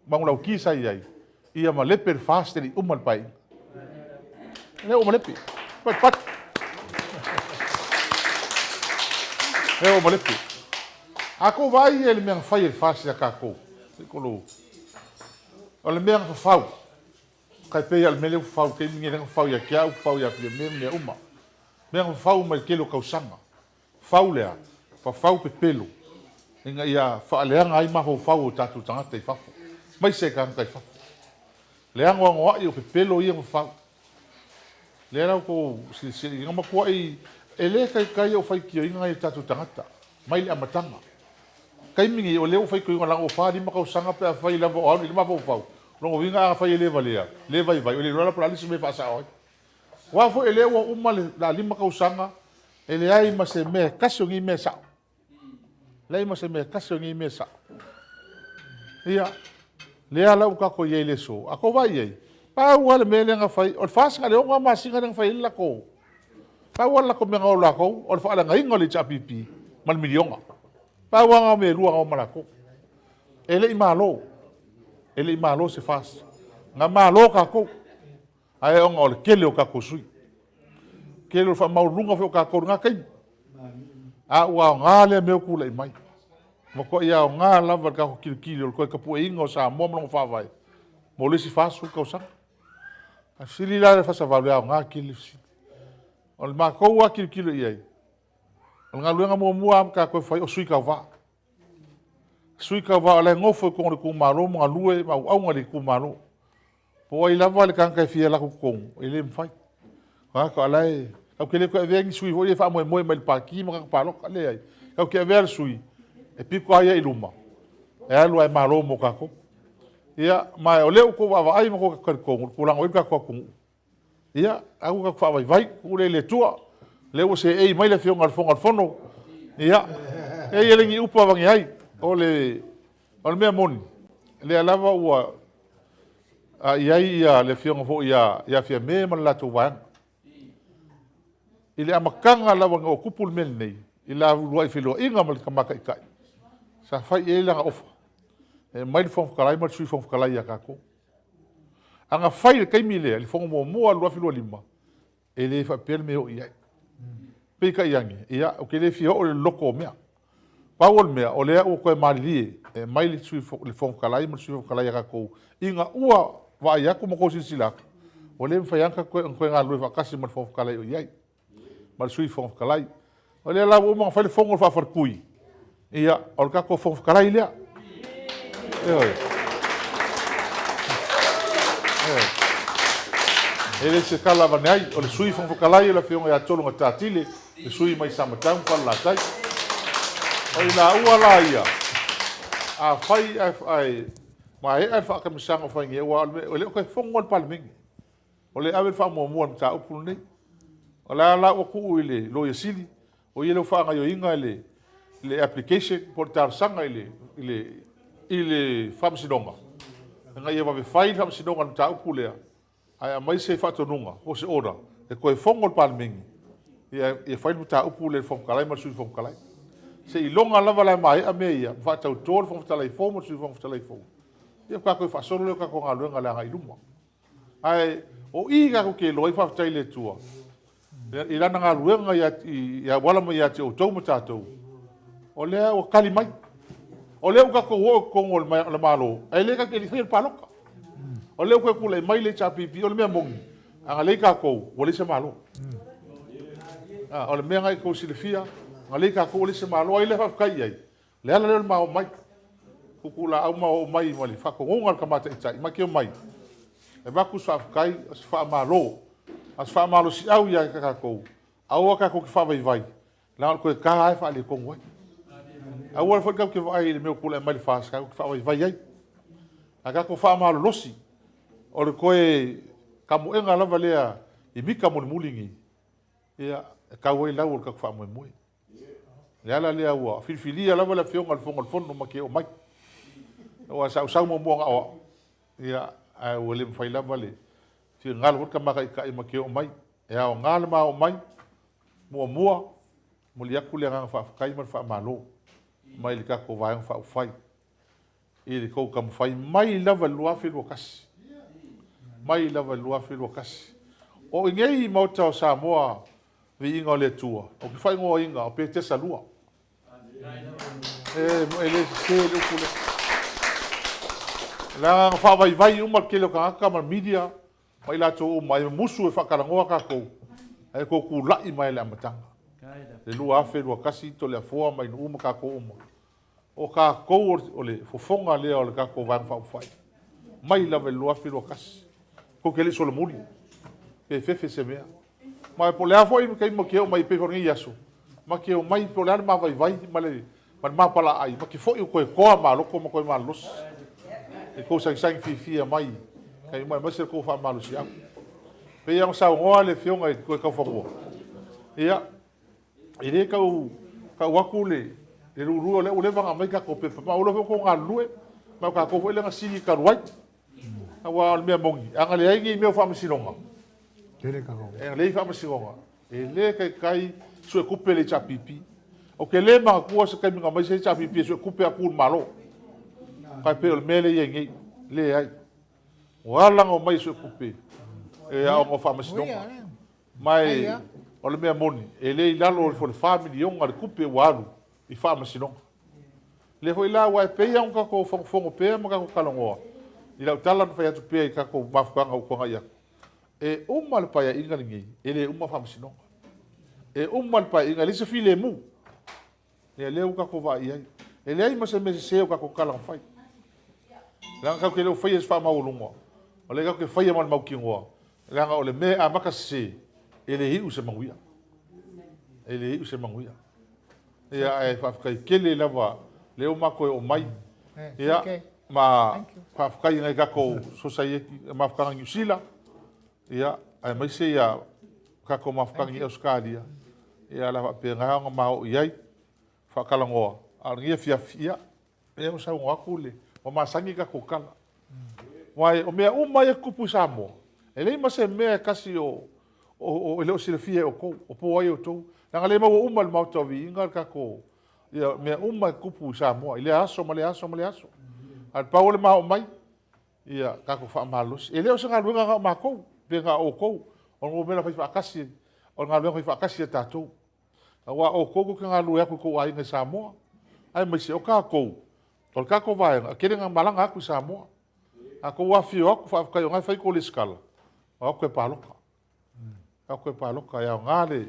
manulauti sa i ai, ia malepe le FAST e le i uma le Paeaiga. O lea ua malepe. Patupatu. O lea ua malepe. A tou vaai i le mea na fai e le FAST ia tatou, o le mea na fafau, tai pei lava o le mea lea ua fafau i le taimi lenei, lea na fafau ia te au, fafau ia Fiame ma mea uma. Mea na fafau mai le tele o tausaga. Fafau le a? Fafau pepelo ina ia faaleaga ai mafaufau o tatou tagata i fafo, aemaise tagata i fafo. Le anoanoai o pepelo ia na fafau. Lea la ua outou silasila i ai, na matuai e le taitai ou faitioina nai o tatou tagata mai le amataga. Taimi nei o lea ua faitioina leaga ua 4, 5 tausaga pe afai lava o alu i le mafaufau, lona uiga afai e le valea, le vaivai, ua le iloa la po o le a le isi mea e faasao ai. Aua foi o lea ua uma le 5 tausaga e leai ma se mea e tasi o nei mea e sao. Leai ma se mea e tasi o nei mea e sao. Ia, lea la ua tatou i ai i le aso, a tou vaai i ai, pau lava le mea lea na fai, o le FAST na o le 6 masina lea na fai ai le latou, pau lava le latou mea na o latou, o le faaleagaina o le HRPP ma le miliona. Pau lava na o mea e lua na o ma latou. E le i malo, e le i malo se FAST. Na malo tatou. Ae ona o le tele o tatou sui. Tele o le faamaualuluga foi o tatou i lena taimi. A ua aoga lea mea ua tulai mai. Ua matuai aoga lava le tatou tilotilo i le toe tapueina o Samoa ma lona faavae mo le isi 40 tausaga. A fesili la le Fasavalu, e aoga tele le fesili. O le matou lava tilotilo i ai, O le galuega muamua lava tatou e fai o sui tauva. Sui tauva o la e nofo i totonu o le itumalo ma galue ma auauna i le itumalo. Po o ai lava le tagata e fia alu atu i totonu, e le mafai. O tagata o la e... Tatou te le toe avea ni sui foi ia e faamoemoe mai i le pati ma tagata palota, leai. Tatou te avea le sui e pito lava ia i luma, e alu lava e malo mo tatou. Ia, ma o lea ua outou vaavaai ma outou talitonu i le tulaga ua i ai le tatou atunuu, Ia, aua tatou te faavaivai, tuu lea i le Atua. O lea ua seei mai le Afioga i le Fofoga o le Fono. Ia, e i ai le ni upu avane ai. O le, o le mea moni, lea lava ua a, i ai ia, le Afioga foi ia, ia Fiame ma le latou vaega. I le amataga lava ina ua tupu le mea lenei, i le uluai feiloaiga ma le Tama Taitai, sa fai i ai lana ofa, e aumai le Fofoga Fetalai ma le Sui Fofoga Fetalai ia tatou. A na fai i le taimi lea, i le fono muamua 2025, e le faapea le mea e oo i ai. Peitai ane, ia, ou te le fia oo i le loloto o mea. Pau o le mea, o lea ua toe malilie e aumai le Sui le Fofoga Fetalai ma le Sui Fofoga Fetalai ia tatou, ina ua vaai atu ma outou silasila atu, ua le mafai lava ona toe galulue faatasi ma le Fofoga Fetalai o i ai, ma le Sui Fofoga Fetalai. O lea la ua uma ona fai le fono faafaletui, ia, o le tatou Fofoga Fetalai lea. Ioe. Ioe. E le se tala avane ai, o le Sui Fofoga Fetalai o le Afioga ia Tologatā Tile, le sui mai Samatau ma Falelatai. O i laua la ia, afai ae maea le faatamisaga o fai nei, aua e le o toe fono lava le Palemene. O lea e ave le faamuamua i le mataupu lenei. O la la ua tuu i le Loia Sili, o ia lea ua faagaoioiga le, le application po o le talosaga i le, i le, i le Faamasinoga, ina ia vave fai le Faamasinoga i le mataupu lea, ae aumai se faatonuga po o se order e toe fono le Palemene, ia, ia fai le mataupu lea i le Fofoga Fetalai ma le Sui Fofoga Fetalai. Seiloga lava la e maea mea ia, ma faatauto le Fofoga Fetalai fou ma le Sui Fofoga Fetalai fou, ia faatoa toe faasolo lea o tatou galuega i le agai i luma. Ae o i tatou te iloa ai, faafetai i le Atua i lana galuega i auala mai ia te outou ma tatou, o lea ua tali mai. O lea ua tatou oo i totonu o le Malo, ae le tatou te le i faia le palota. O lea ua toe tulai mai le HRPP, o le mea moni, a na leai tatou, ua leai se Malo. O le mea lena e tou silafia, na leai tatou ua leai se Malo. Ai lea faafetai i ai? Le ala lea o le ma omai, tuutuulaau ma oo mai ma le faatonuga a le Tama Taitai, ma te omai e avatu se faafetai, o se faamalo, a o se faamalosiau ia te tatou, aua tatou te faavaivai, leaga o le toe ta lava e faaletonu ai. Aua foi tatou te vaai i le mea ua tulai mai le FAST tatou te faavaivai ai. Ae tatou faamalolosi, o le toe tamoega lava lea i mita mulimuli nei, ia, e tau ai lau o le tatou faamoemoe. Le ala lea ua filifilia lava le Afioga i le Fofoga o le Fono ma ke omai. Aua sa ou sau muamua na o au, ia, ae ua le mafai lava le finagalo foi le Tama Taitai ma ke omai. E aoga le ma omai muamua, momoli atu le agaga faafetai ma le faamalo mai le tatou Vaega Faaupufai i le tou taumafai mai lava i le 2021. Mai lava i le 2021. O i nei Maota o Samoa Viiga o le Atua, ou te faaigoaina o Petesa 2. E, e le sese le upu lea. Leaga na faavaivai uma le tele o tagata ma le media ma i latou uma e musu e faatalanoa tatou, ae tou tulai mai i le amataga. Le 2021 Toleafoa ma Inuu ma tatou uma. O tatou o le fofoga lea o le tatou Vaega Faaupufai, mai lava i le 2021. Tou te le i solomuli, pe fefe se mea. Ma po o le a foi le taimi ma te oo mai pei foi o lenei aso, ma te omai po o le a le ma vaivai ma le ma le ma palaai, ma te foi o toe toa maloto ma toe malolosi. I tou sagisagi fiafia mai, aemaise le tou faamalosiau. Pei ona saunoa le Afioga i le Toetaufanua, ia, E le tau tau atu le le lulue o lea ua leva ona aumai tatou pepa, ma ua leva foi ona outou galulue, ma o tatou foi lea na sili talu ai. Aua o le mea moni, a na leai ni mea o faamasinoga, e leai faamasinoga, e le taitai suetupe le HRPP. Ou te le manatua se taimi na aumai se HRPP e suetupe atu le Malo. Tai pei o le mea lea e i ai nei. Leai. Ua ala ona omai e suetupe e aoga o faamasinoga. Ma o le mea moni, e le i lalo ifo o le $4 miliona le tupe ua alu i faamasinoga. O lea foi la ua e pei lava ona tatou fogofogo pea ma tatou talanoa i lau tala na fai atu pea i tatou mafutaga ua tuanai atu, e uma le Paeaiga lenei, e le uma faamasinoga. E uma le Paeaiga, e leai se filemu. Ia lea ua tatou vaai i ai. E leai ma se mea sese o tatou tala na fai. Leaga tatou te le o faia i se faamaualuga, o lea tatou te faia ma le mautinoa, leaga o le mea e amata sese, e le iu i se manuia. E le iu i se manuia. Ia, ae faafetai tele lava lea ua matou oo mai. Ia, ma faafetai i nai tatou Sosaieti Mafutaga i Niu Sila, ia, aemaise ia tatou mafutaga i Ausetalia, ia, o le a faapena ona ma oo i ai, faatalanoa. A o lenei afiafi, ia, lea ua saunoa atu le, ua masani tatou tala. Aua o mea uma ia e tutupu i Samoa, e leai ma se mea e tasi o, o, o, e le o silafia e outou, o po ai outou. Leaga lea e maua uma e le Maota o Viiga le tatou, ia, mea uma e tutupu i Samoa i lea aso ma lea aso ma lea aso. Ae pau o le ma oo mai, ia tatou faamalolosi. E le o se galuega na o matou, pe na o outou, o le mea na fai faatasi, o le galuega fai faatasi a tatou. Aua o outou tou te galulue atu i tou aiga i Samoa, aemaise o tatou, o le tatou vaega, e tele ina malaga atu i Samoa. A tou afifio atu, faafetai o lena e fai tou lesitala, o atu e palota. O atu e palota, e aoga le,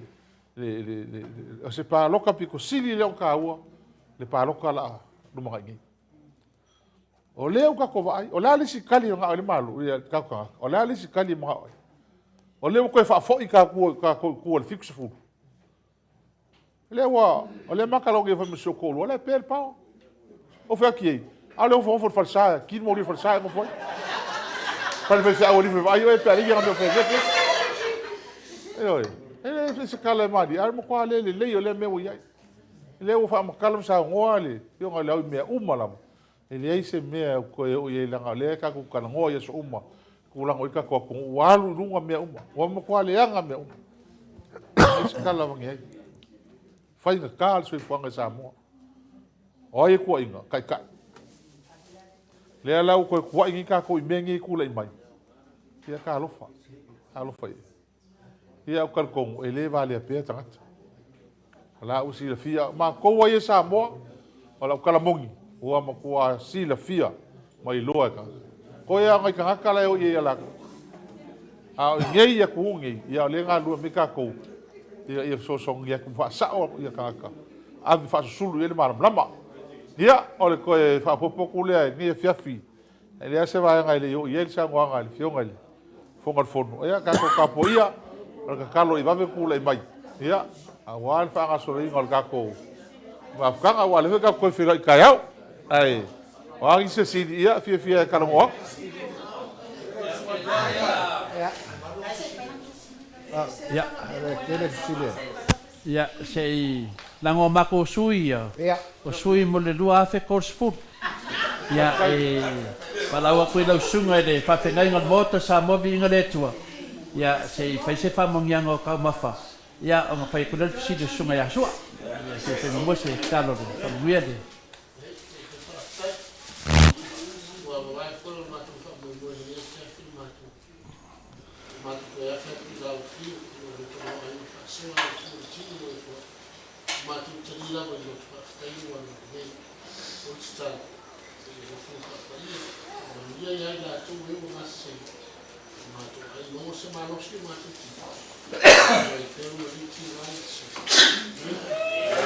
le, le, le, le, o se palota pito sili lea ona taua, le palota o le a lumanai nei. O lea ua tatou vaai, o le a le isi tali e manao ai le Malo, ia tatou tagata, o le a le isi tali e manao ai? O lea ua toe faafoi tatou i tua i le 70. O lea ua, o lea ma kalongi fai ma si ou toalua, o lea e pe le power. Ou fai atu i ai, a o le ofoofo i le falesa, kini moli i le falesa e nofo ai. Fale faifeau e alii vaai oe pe alii ia mea fai mea. Ioe, e le se tala e malie, a o le matua le lelei o lea mea ua i ai. O lea ua faamatala ma saunoa le Afioga i le Ao i mea uma lava. E leai se mea e toe oo i ai leaga o lea tatou te talanoa i aso uma, tulaga o i ai le tatou atunuu, ua alu i luga mea uma, ua matua leaga mea uma. E leai se tala avane ai. Faigata le soifuaga i Samoa. O ai e tuuaiina? Taitai. Lea la ua toe tuuai nei tatou i mea nei e tulai mai. Ia talofa, talofa i ai. Ia ou te talitonu e le valea pea tagata. O la ua silafia, o matou ai e Samoa, o lau tala moni, ua matua silafia ma iloa e tagata. Koe lava o nai tagata la e o i ai ia latou. A o inei i atunuu nei, ia o lea e galulue mai tatou, ia, ia fesoasoani atu ma faasao ia tagata, ave faasusulu i ai le malamalama. Ia, o le toe faaopoopo atu lea i lenei afiafi. E leai se vaega e le i oo i ai le saunoaga a le Afioga i le Fofoga o le Fono. Ia, tatou tapuaia, o le tatalo ia vave tulai mai, ia, aua le faagasoloina o le tatou mafutaga, aua o lea foi tatou te toe feiloai taeao. Ae, o a nisi fesili, ia, fiafia e talanoa atu. Ia, ia se i lago o matou sui ia, o sui mo le 2030. Ia, e valaau atu i lau susuga i le faafeagaiga o le Maota Samoa Viiga le Atua, ia se i fai se faamanuiaga o taumafa, ia ona fai atu lea o le fesili a le susuga ia Sua. Ia se i fai muamua se tatalo i le faamanuia le. O matou toe afe atu i Laufiu, ina ua tamaoaiga faasoa le Atua i tiu o Atua, o matou tali lava i loto faafetai ua alu lelei. O le tatalo, se i alofa ma faapaia, faamanuia ia i latou e ua gasesega, o matou ai maua se malosi o matou tino, e ai pea lona liti i la Iesu.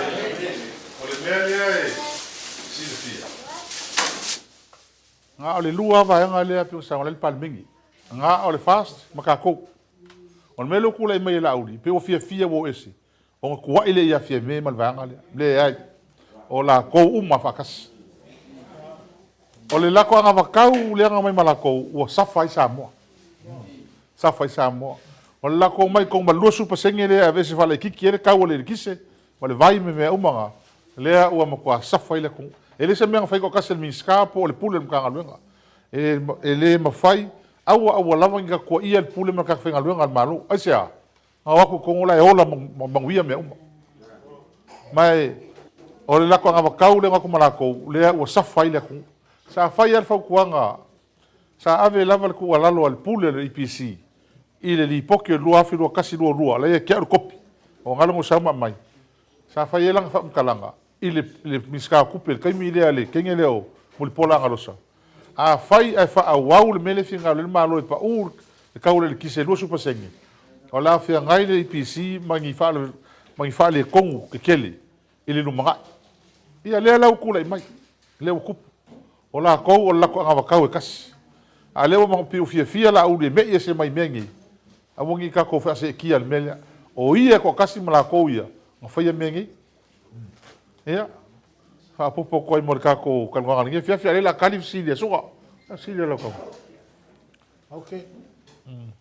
Amene. O le mea lea e silafia. Na o le lua lava vaega lea pei ona saunoa ai le Palemene, na o le FAST ma tatou. O le mea lea ua tulai mai e Laauli, pei ua fiafia ua o ese, ona tuuai lea ia Fiame ma le vaega lea. Leai, o latou uma faatasi. O le latou anavatau lea na omai ma latou, ua safa ai Samoa. Safa ai Samoa. O le latou omai i totonu ma le 20% lea e aveese faalaitiiti ai le tau o le eletise, ma le vai ma mea uma na, lea ua matua safa ai le atunuu. E le se mea na fai toatasi e le Minisita po o le Pule o le Matagaluega. E, e le mafai, aua aua lava ne i tatou tuuaia le Pule ma le tagata faigaluega a le Malo. Aisea? Na o atu i totonu la e ola ma manuia mea uma. Ma e, o le latou anavatau lea na o atu ma latou, lea ua safa ai le atunuu. Sa fai lava le fautuaga, sa ave lava le tuualalo a le Pule o le EPC i le Lipoti o le 2021/22, la e ia te au le kopi, ua galo na ou sau ma aumai, sa fai ai lana faamatalaga i le Minisita o Tupe i le taimi lea, le teine lea o Mulipola Anarosa, afai ae faaauau le mea lea e finagalo ai le Malo e pau le tau o le eletise e 20%, o le a feagai le EPC ma ni faaletonu tetele i le lumanai. Ia lea la ua tulai mai, lea ua tupu. O latou o le latou anavatau e tasi. A o lea ua pei ua fiafia Laauli e me'i ese mai i mea nei, aua ne i tatou faaseetia i le mea lea. O ia e toatasi ma latou ia na faia mea nei. Ia, faaopoopo atu ai mo le tatou talanoaga i lenei afiafi, a o lea o le a tali fesili a Su'a. Fesili a lau Afioga. Ok.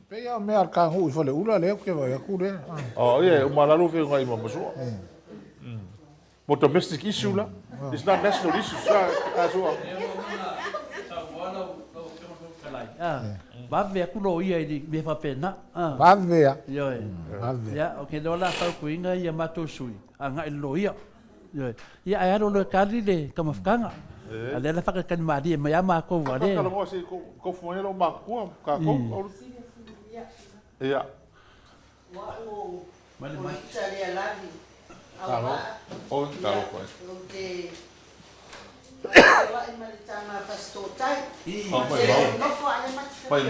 Pei lava o mea a le ta nuu i Faleula lea ou te vaai atu lea. Oh, ia, uma lalo feogai ma Su'a. Mo domestic issue la. It's not national issue. Sa Su'a. Vave atu loia i le mea faapena. Vave a. Ioe. Vave. Ia, ou te iloa o le a fautuaina ia matou sui agai i le loia. Ioe. Ia ae alu loa e tali le tamafutaga. A o lea la e faatalitali malie mai lava matou a o lea. Talanoa se i tofu mai lou matua tatou. Ia. O au o Lita Lealagi Auvaa. Ou te feoai ma le tama Fasitootai. Ou te le o nofo a o lea ma te feoai.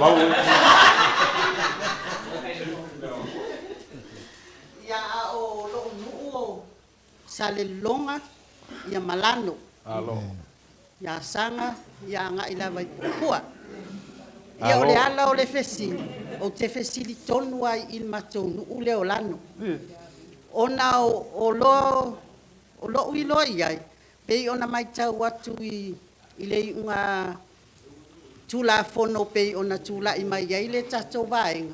Ia a o lou nuu o Salelologa, ia Malano. Ia Asaga, ia agai lava i Puapua. Ia o le ala o le fesili, ou te fesili tonu lava i le matou nuu lea o Lano. Ona o lo'u iloa i ai, pei ona matau atu i le iuga Tulafono pei ona tulai mai ai le tatou vaega,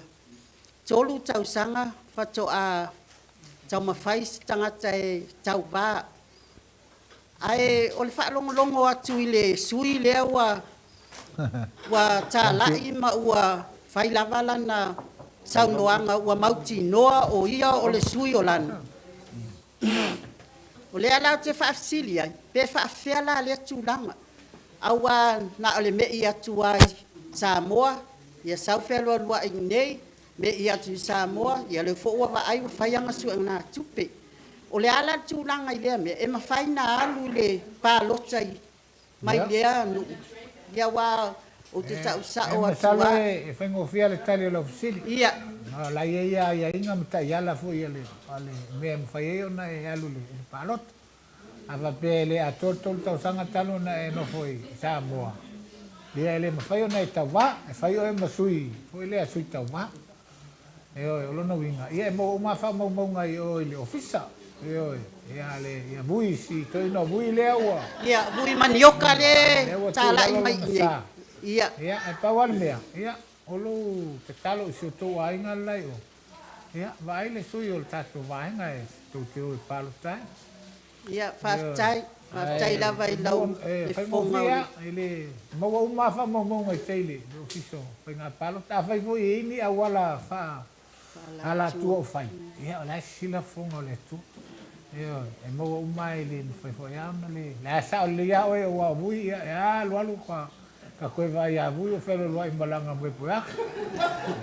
3 tausaga faatoa taumafai se tagata e tauva. Ae o le faalogologo atu i le sui lea ua ua talai ma ua fai lava lana saunoaga ua mautinoa o ia o le sui o Lano. O lea la ou te faafesili ai, pe faafefea la lea tulaga, aua na o le me'i atu lava i Samoa, ia sau fealualuai i inei, me'i atu i Samoa, ia lea foi ua vaai ua fai ana suegatupe. O le a la le tulaga i lea mea, e mafai ona alu i le palota mai lea nuu? Ia aua ou te tau sao atu Masalo lava. e faigofie le tali o lau fesili. Ia. O la e i ai aiaiga ma taiala foi a le mea e mafai ai ona e alu i le palota. A faapea e le atoa le 3 tausaga talu ona e nofo i Samoa, ia e le mafai ona e tauva, e fai oe ma sui foi lea, sui tauva. Ioe, o lona uiga, ia e maua uma lava faamaumauga i o i le ofisa. Ioe, ia le, ia Vui, si toeaina o Vui lea ua. Ia, Vui manioka lea Lea ua e tuu i talai lalo mai lona i inei. sa. Ia. Ia, ae pau lava le mea, ia, o lou tatalo i si outou aiga le la i o, ia, vaai le sui o le tatou vaega e tou te o e palota ai. Ia, faafetai, faafetai lava i lau E le fofoga faigofie o le. lava, e le maua uma lava faamaumauga i tai i le Ofisa o Faiga Palota. Afai foi e i ai ni auala faa alatua o fai, ia o la e sisila fofoga o le Atua. Ioe, e maua uma lava e le mafai foi lava ona le... O la e sao lelei lava oe aua o Vui, ia e alu alu ka ka toe vaai ia Vui o fealualuai ma lana moe poeaka.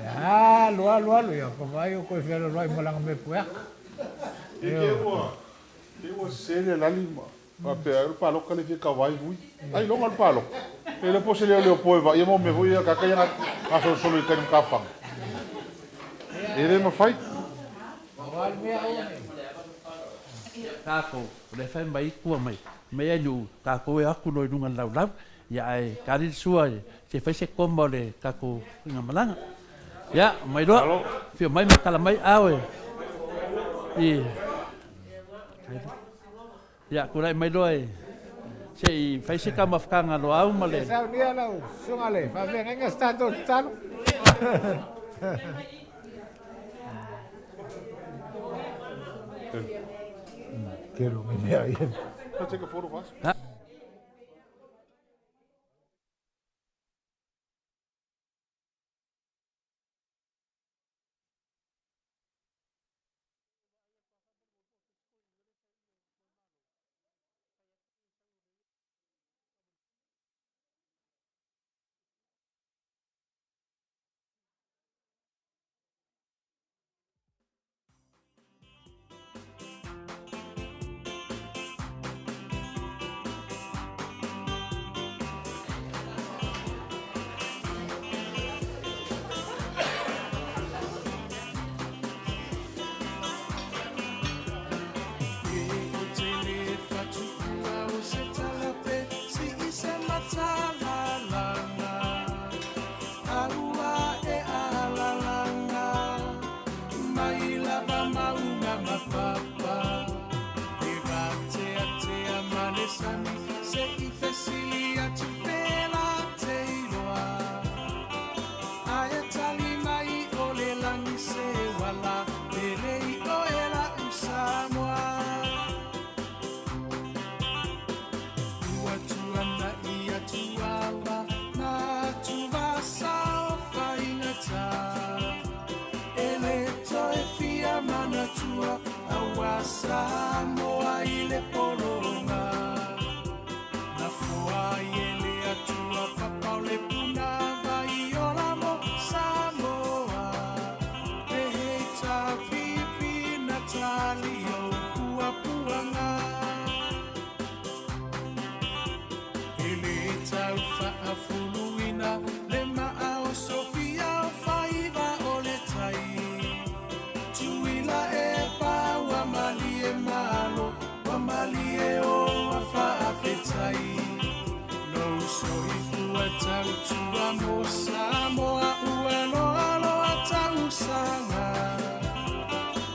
E alu alu alu, ia ka vaai o toe fealualuai ma lana moe poeaka. Ioe. Te i ua sese le alali ma faapea ai o le palota lea e fia tauva ai Vui. Ailoga o le palota. E le iloa po o se leoleo po e vaaia mau mea foi ia tagata ia gasolosolo i tai i le matafaga. E le mafai. Tatou, o lea e fai mai tua mai, mai ai nuu, tatou e o atu loa i luga o le laulau, ia ae tali le sua se i fai se koma o le tatou faigamalaga. Ia, omai loa, afio mai ma tala mai au e i Ia, tulai mai loa e se i fai se taumafataga a Loau ma le. Ia saunia lau susuga le faafeagaiga se tatou tatalo. Tele o mea ia. Let's take a photo of us. Atua mo Samoa ua loaloa tausaga.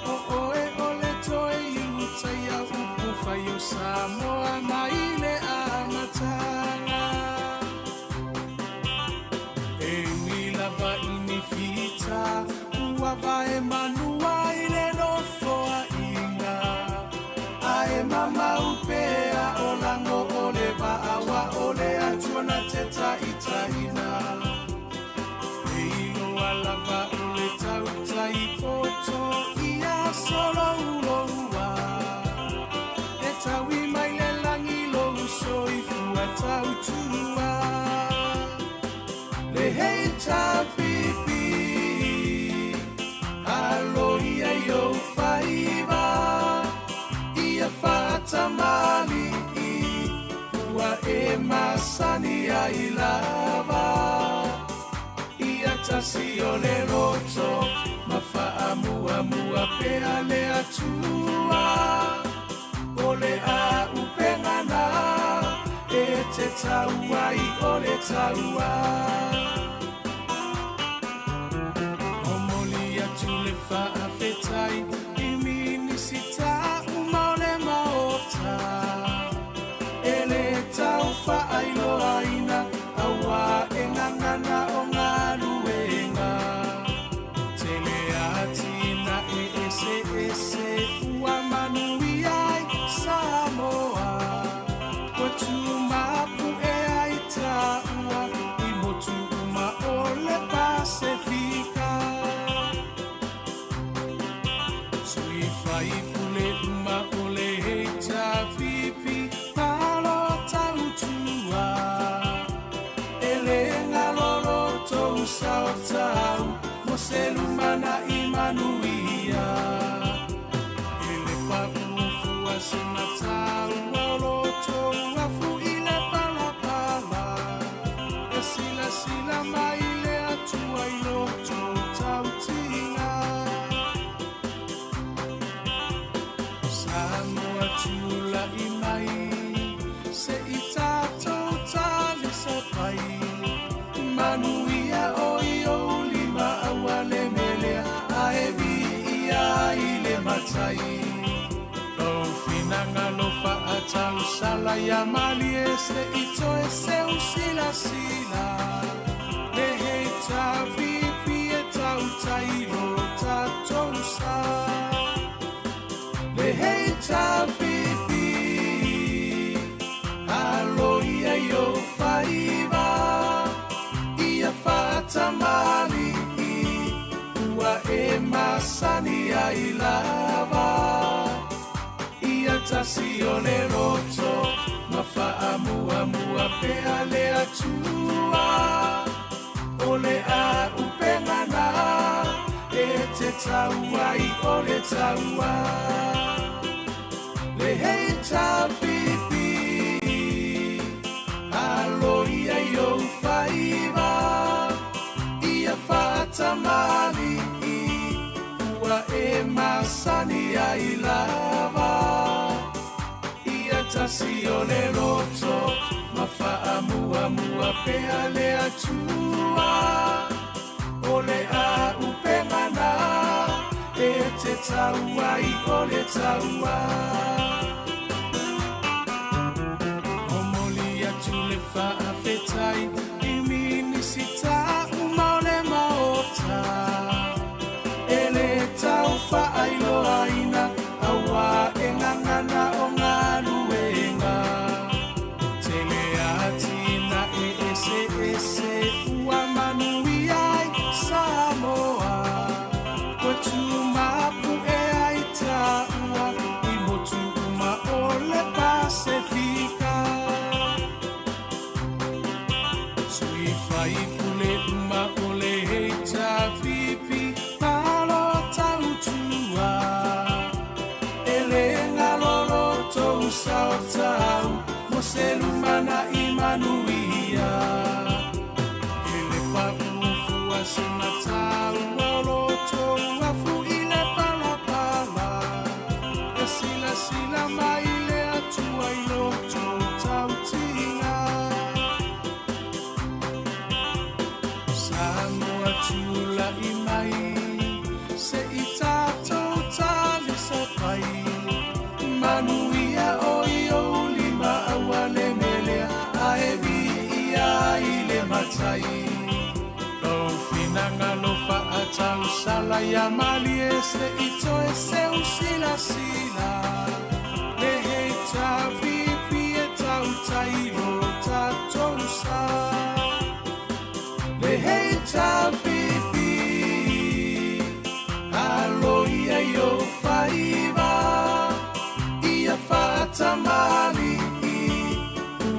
O oe o le toe iutaia upu fai o Samoa mai le amataga. E ui lava i ni fita ua vae manua i le nofoaiga, ae mamau pea o lago o le vaa ua o le Atua na te taitaiina. E iloa lava o le tautai poto ia solouloua, e taui mai le lagi lou soifua tautua. Le HRPP, alo ia i ou faiva, ia faatamali'i ua e masani ai lava. Ia tasi o le loto ma faamuamua pea le Atua. O le auupega na e te tau ai o le taua. Momoli atu le faafetai i Minisita uma o le Maota e le tau faailoaina auā e gagana o galuega. Tele atinae eseese ua manuia ai Samoa, ua tumapu'e ai taua i motu uma o le Pasefika. Sui faipule uma o le HRPP, malo tautua. E le galo lo tou sao tau mo se lumanai manuia. E le paʻu fua se mataua o lo tou afu i le palapala. E silasila mai le Atua i lo tou tautiga. Samoa tulai mai se i tatou talisapai. Manuia o i ou lima aua le melea ae viia ai le matai. Lou finagalo faatausala ia malie se i toe seu silasila. Le HRPP e tautai lo tatou sa. Le HRPP, alo ia i ou faiva, ia faatamali'i ua e masani ai lava. Ia tasi o le loto ma faamuamua pea le Atua. O le auupega na e te tau ai o le taua. Le HRPP, alo ia i ou faiva, ia faatamali'i ua e masani ai lava. Ia tasi o le loto ma faamuamua pea le Atua. O le auupega na e te tau ai o le taua. Momoli atu le faafetai i Minisita uma o le Maota e le tau faailoaina auā e gagana o galuega. Tele atinae eseese ua manuia ai Samoa, ua tumapu'e ai taua i motu uma. Fa'atausala ia malie se'i toe seusilasila le HRPP e tautai lo tatou sa. Le HRPP alo ia i ou faiva ia fa'atamalii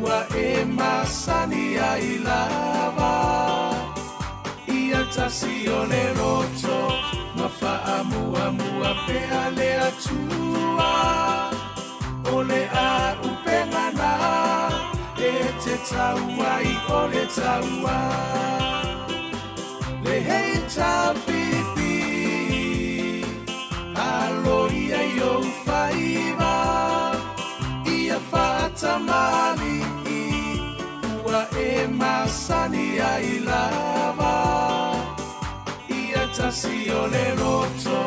ua e masani ai lava. Ia tasi o le loto ma faamuamua pea le Atua. O le auupega na e te tau ai o le taua. Le HRPP alo ia i ou faiva ia faatamalii ua e masani ai lava. Ia tasi o le loto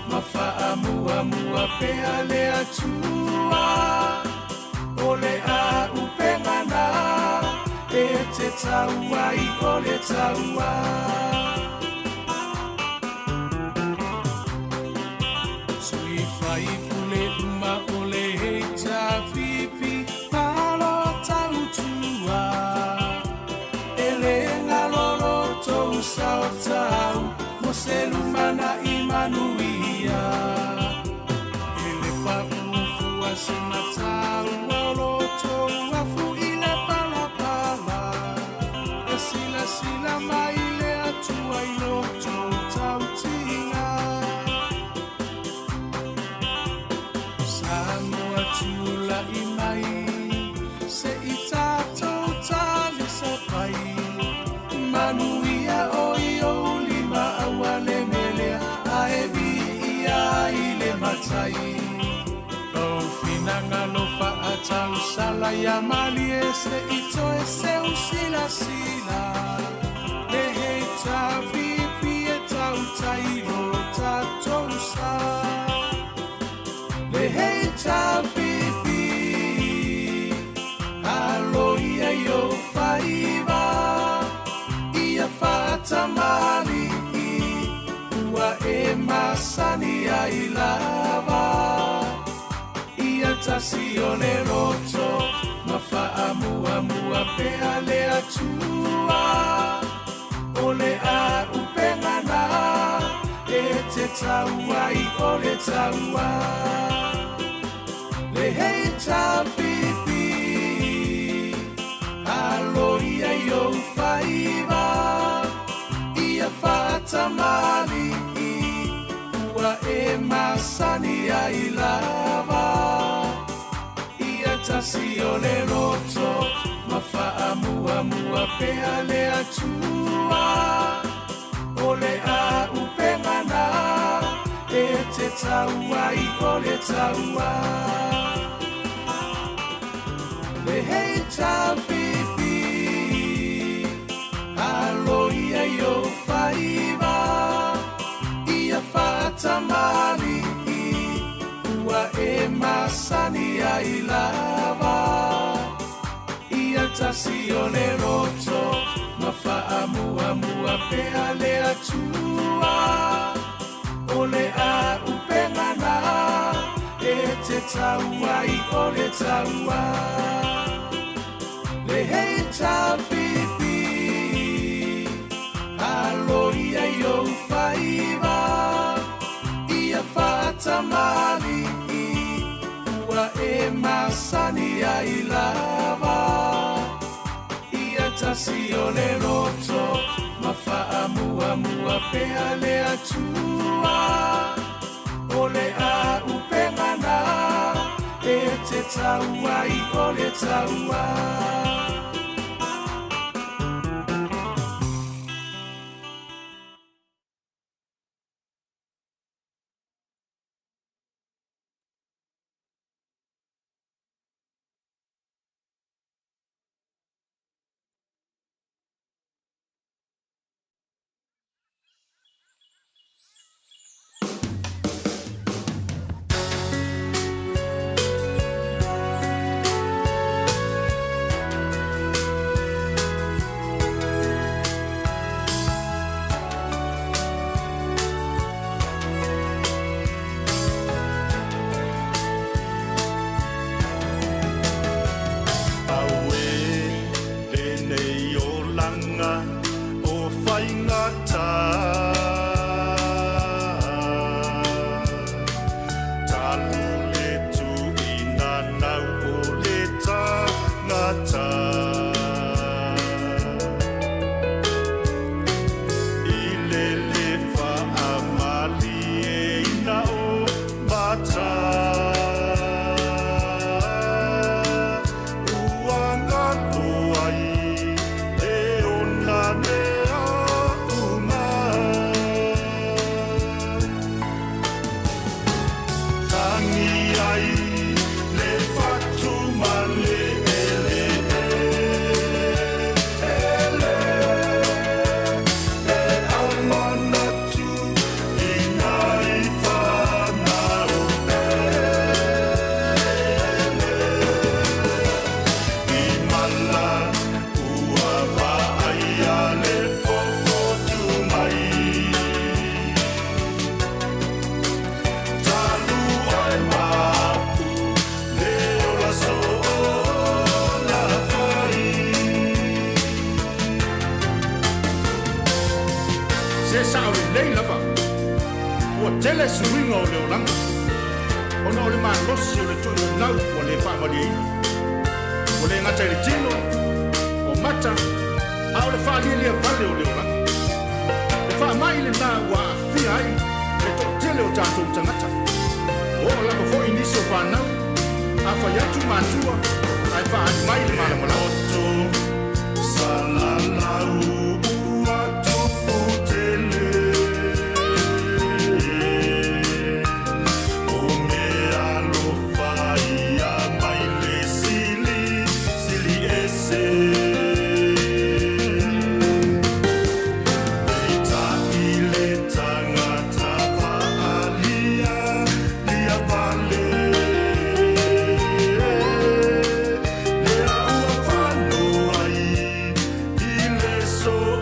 ma faamuamua pea le Atua. O le auupega na e te tau ai o le taua. Sui faipule uma o le HRPP malo tautua. E le galo lo tou sao tau mo se lumana'i manuia. E le pa'u fua se mataua o lo tou afu i le palapala. E silasila mai le Atua i lo tou tautiga. Samoa tula'i mai se'i tatou talisapai. Manuia o i ou lima aua le melea ae viia ai le Matai. Lou finagalo fa'atausala ia malie se'i toe seusilasila. Le HRPP e tautai lo tatou sa. Le HRPP alo ia i ou faiva ia fa'atamalii ua e masani ai lava. Ia tasi o le loto ma faamuamua pea le Atua. O le auupega na e te tau ai o le taua. Le HRPP alo ia i ou faiva ia faatamalii ua e masani ai lava. Ia tasi o le loto ma faamuamua pea le Atua. O le auupega na e te tau ai o le taua. Le HRPP alo ia i ou faiva ia faatamalii ua e masani ai lava. Ia tasi o le loto ma faamuamua pea le Atua. O le auupega na e te tau ai o le taua. Le HRPP alo ia i ou faiva ia faatamalii ua e masani ai lava. Ia tasi o le loto ma faamuamua pea le Atua. O le auupega na e te tau ai o le taua. Ua tele suiga o le olaga ona o le malosi o le toimanau ua le faamalieina. Ua le gata i le tino, o mata, a o le faalialia vale o le olaga. Le faamai lena ua aafia ai le toatele o tatou tagata. Ua oo lava foi i nisi o fanau, a fai atu matua ae faaali mai le malamalama. Salalau ua tupu tele O mea alofa ia mai le sili sili ese Peitai le tagata faaalia lia vale Lea ua fano ai i le soifua.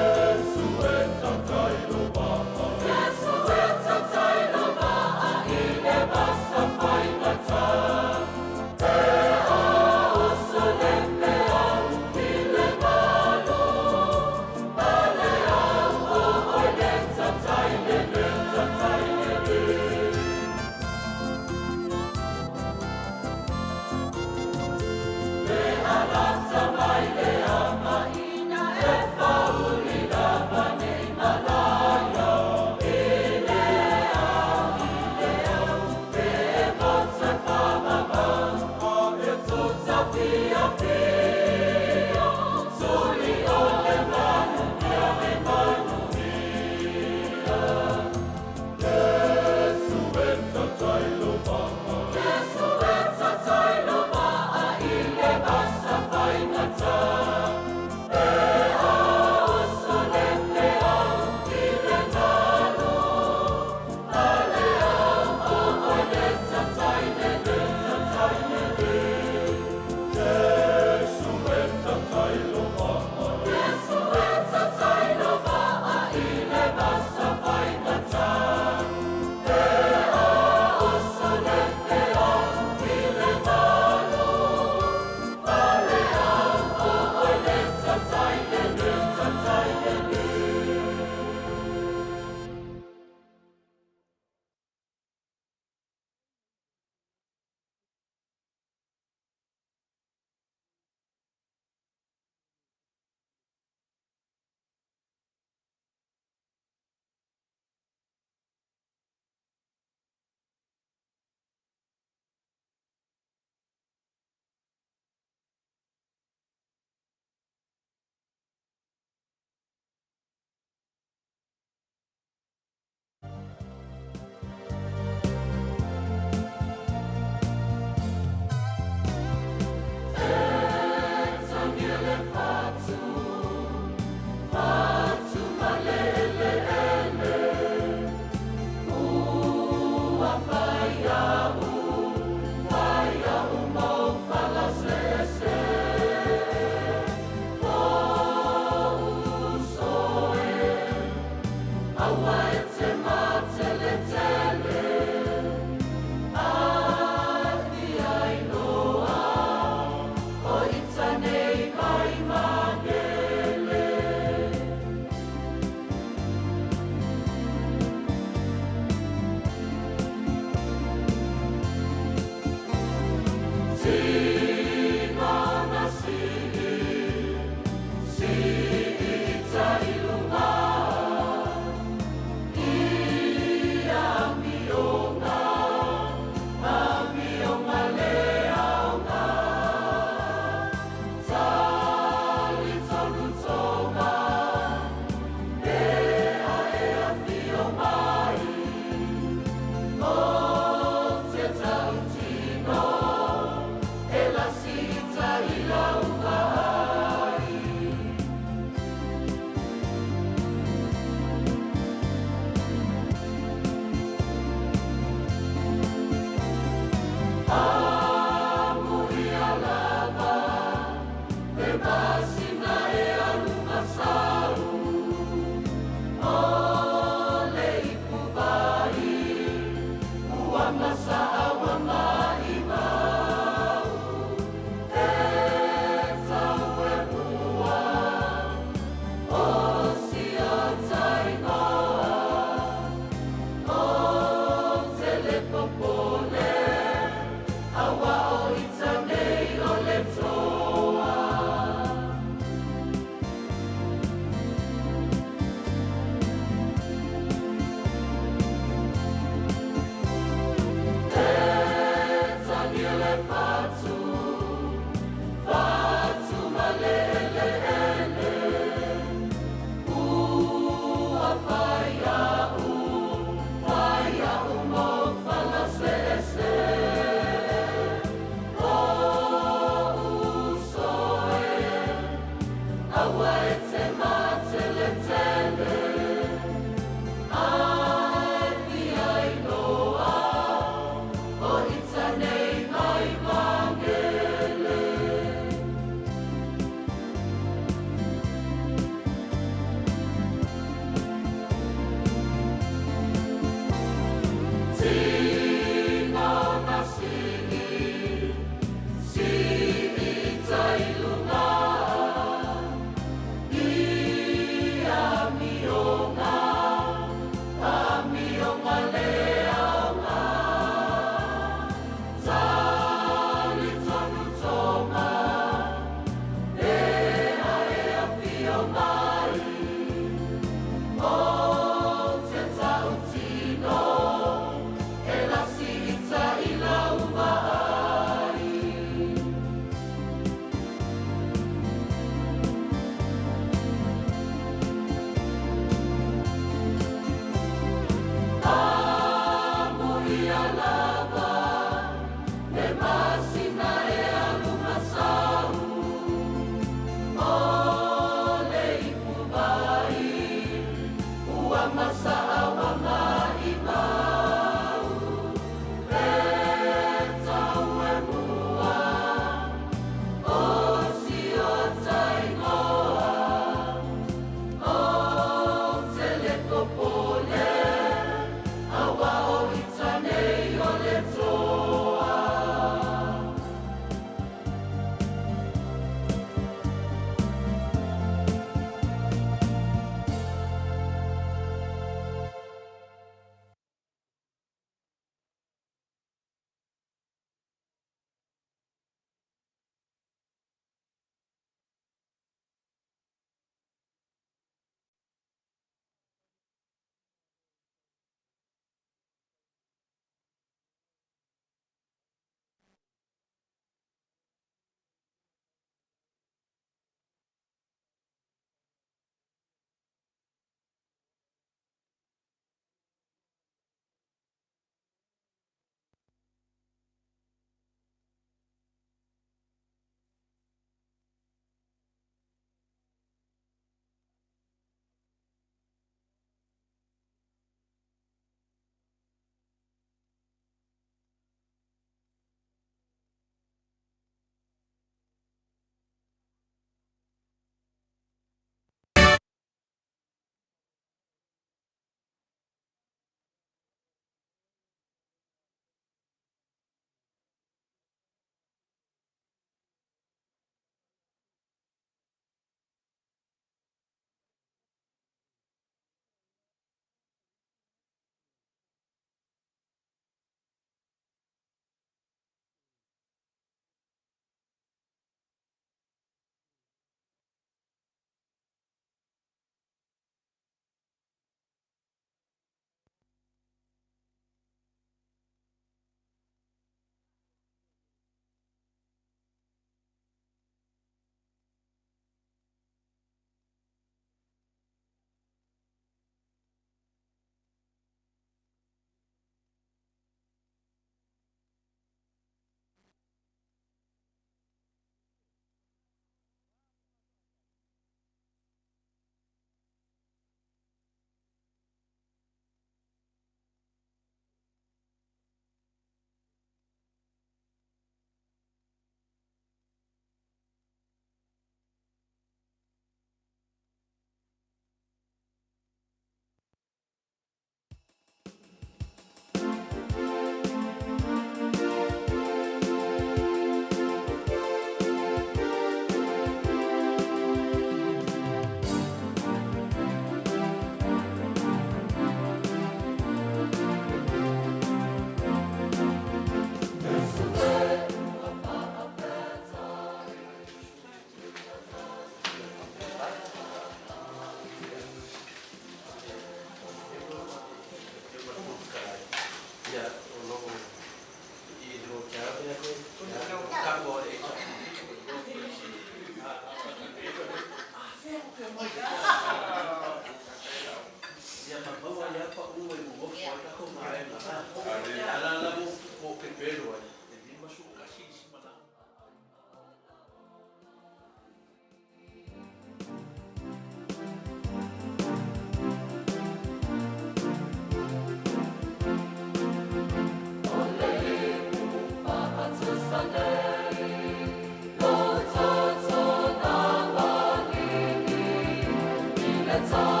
Atua.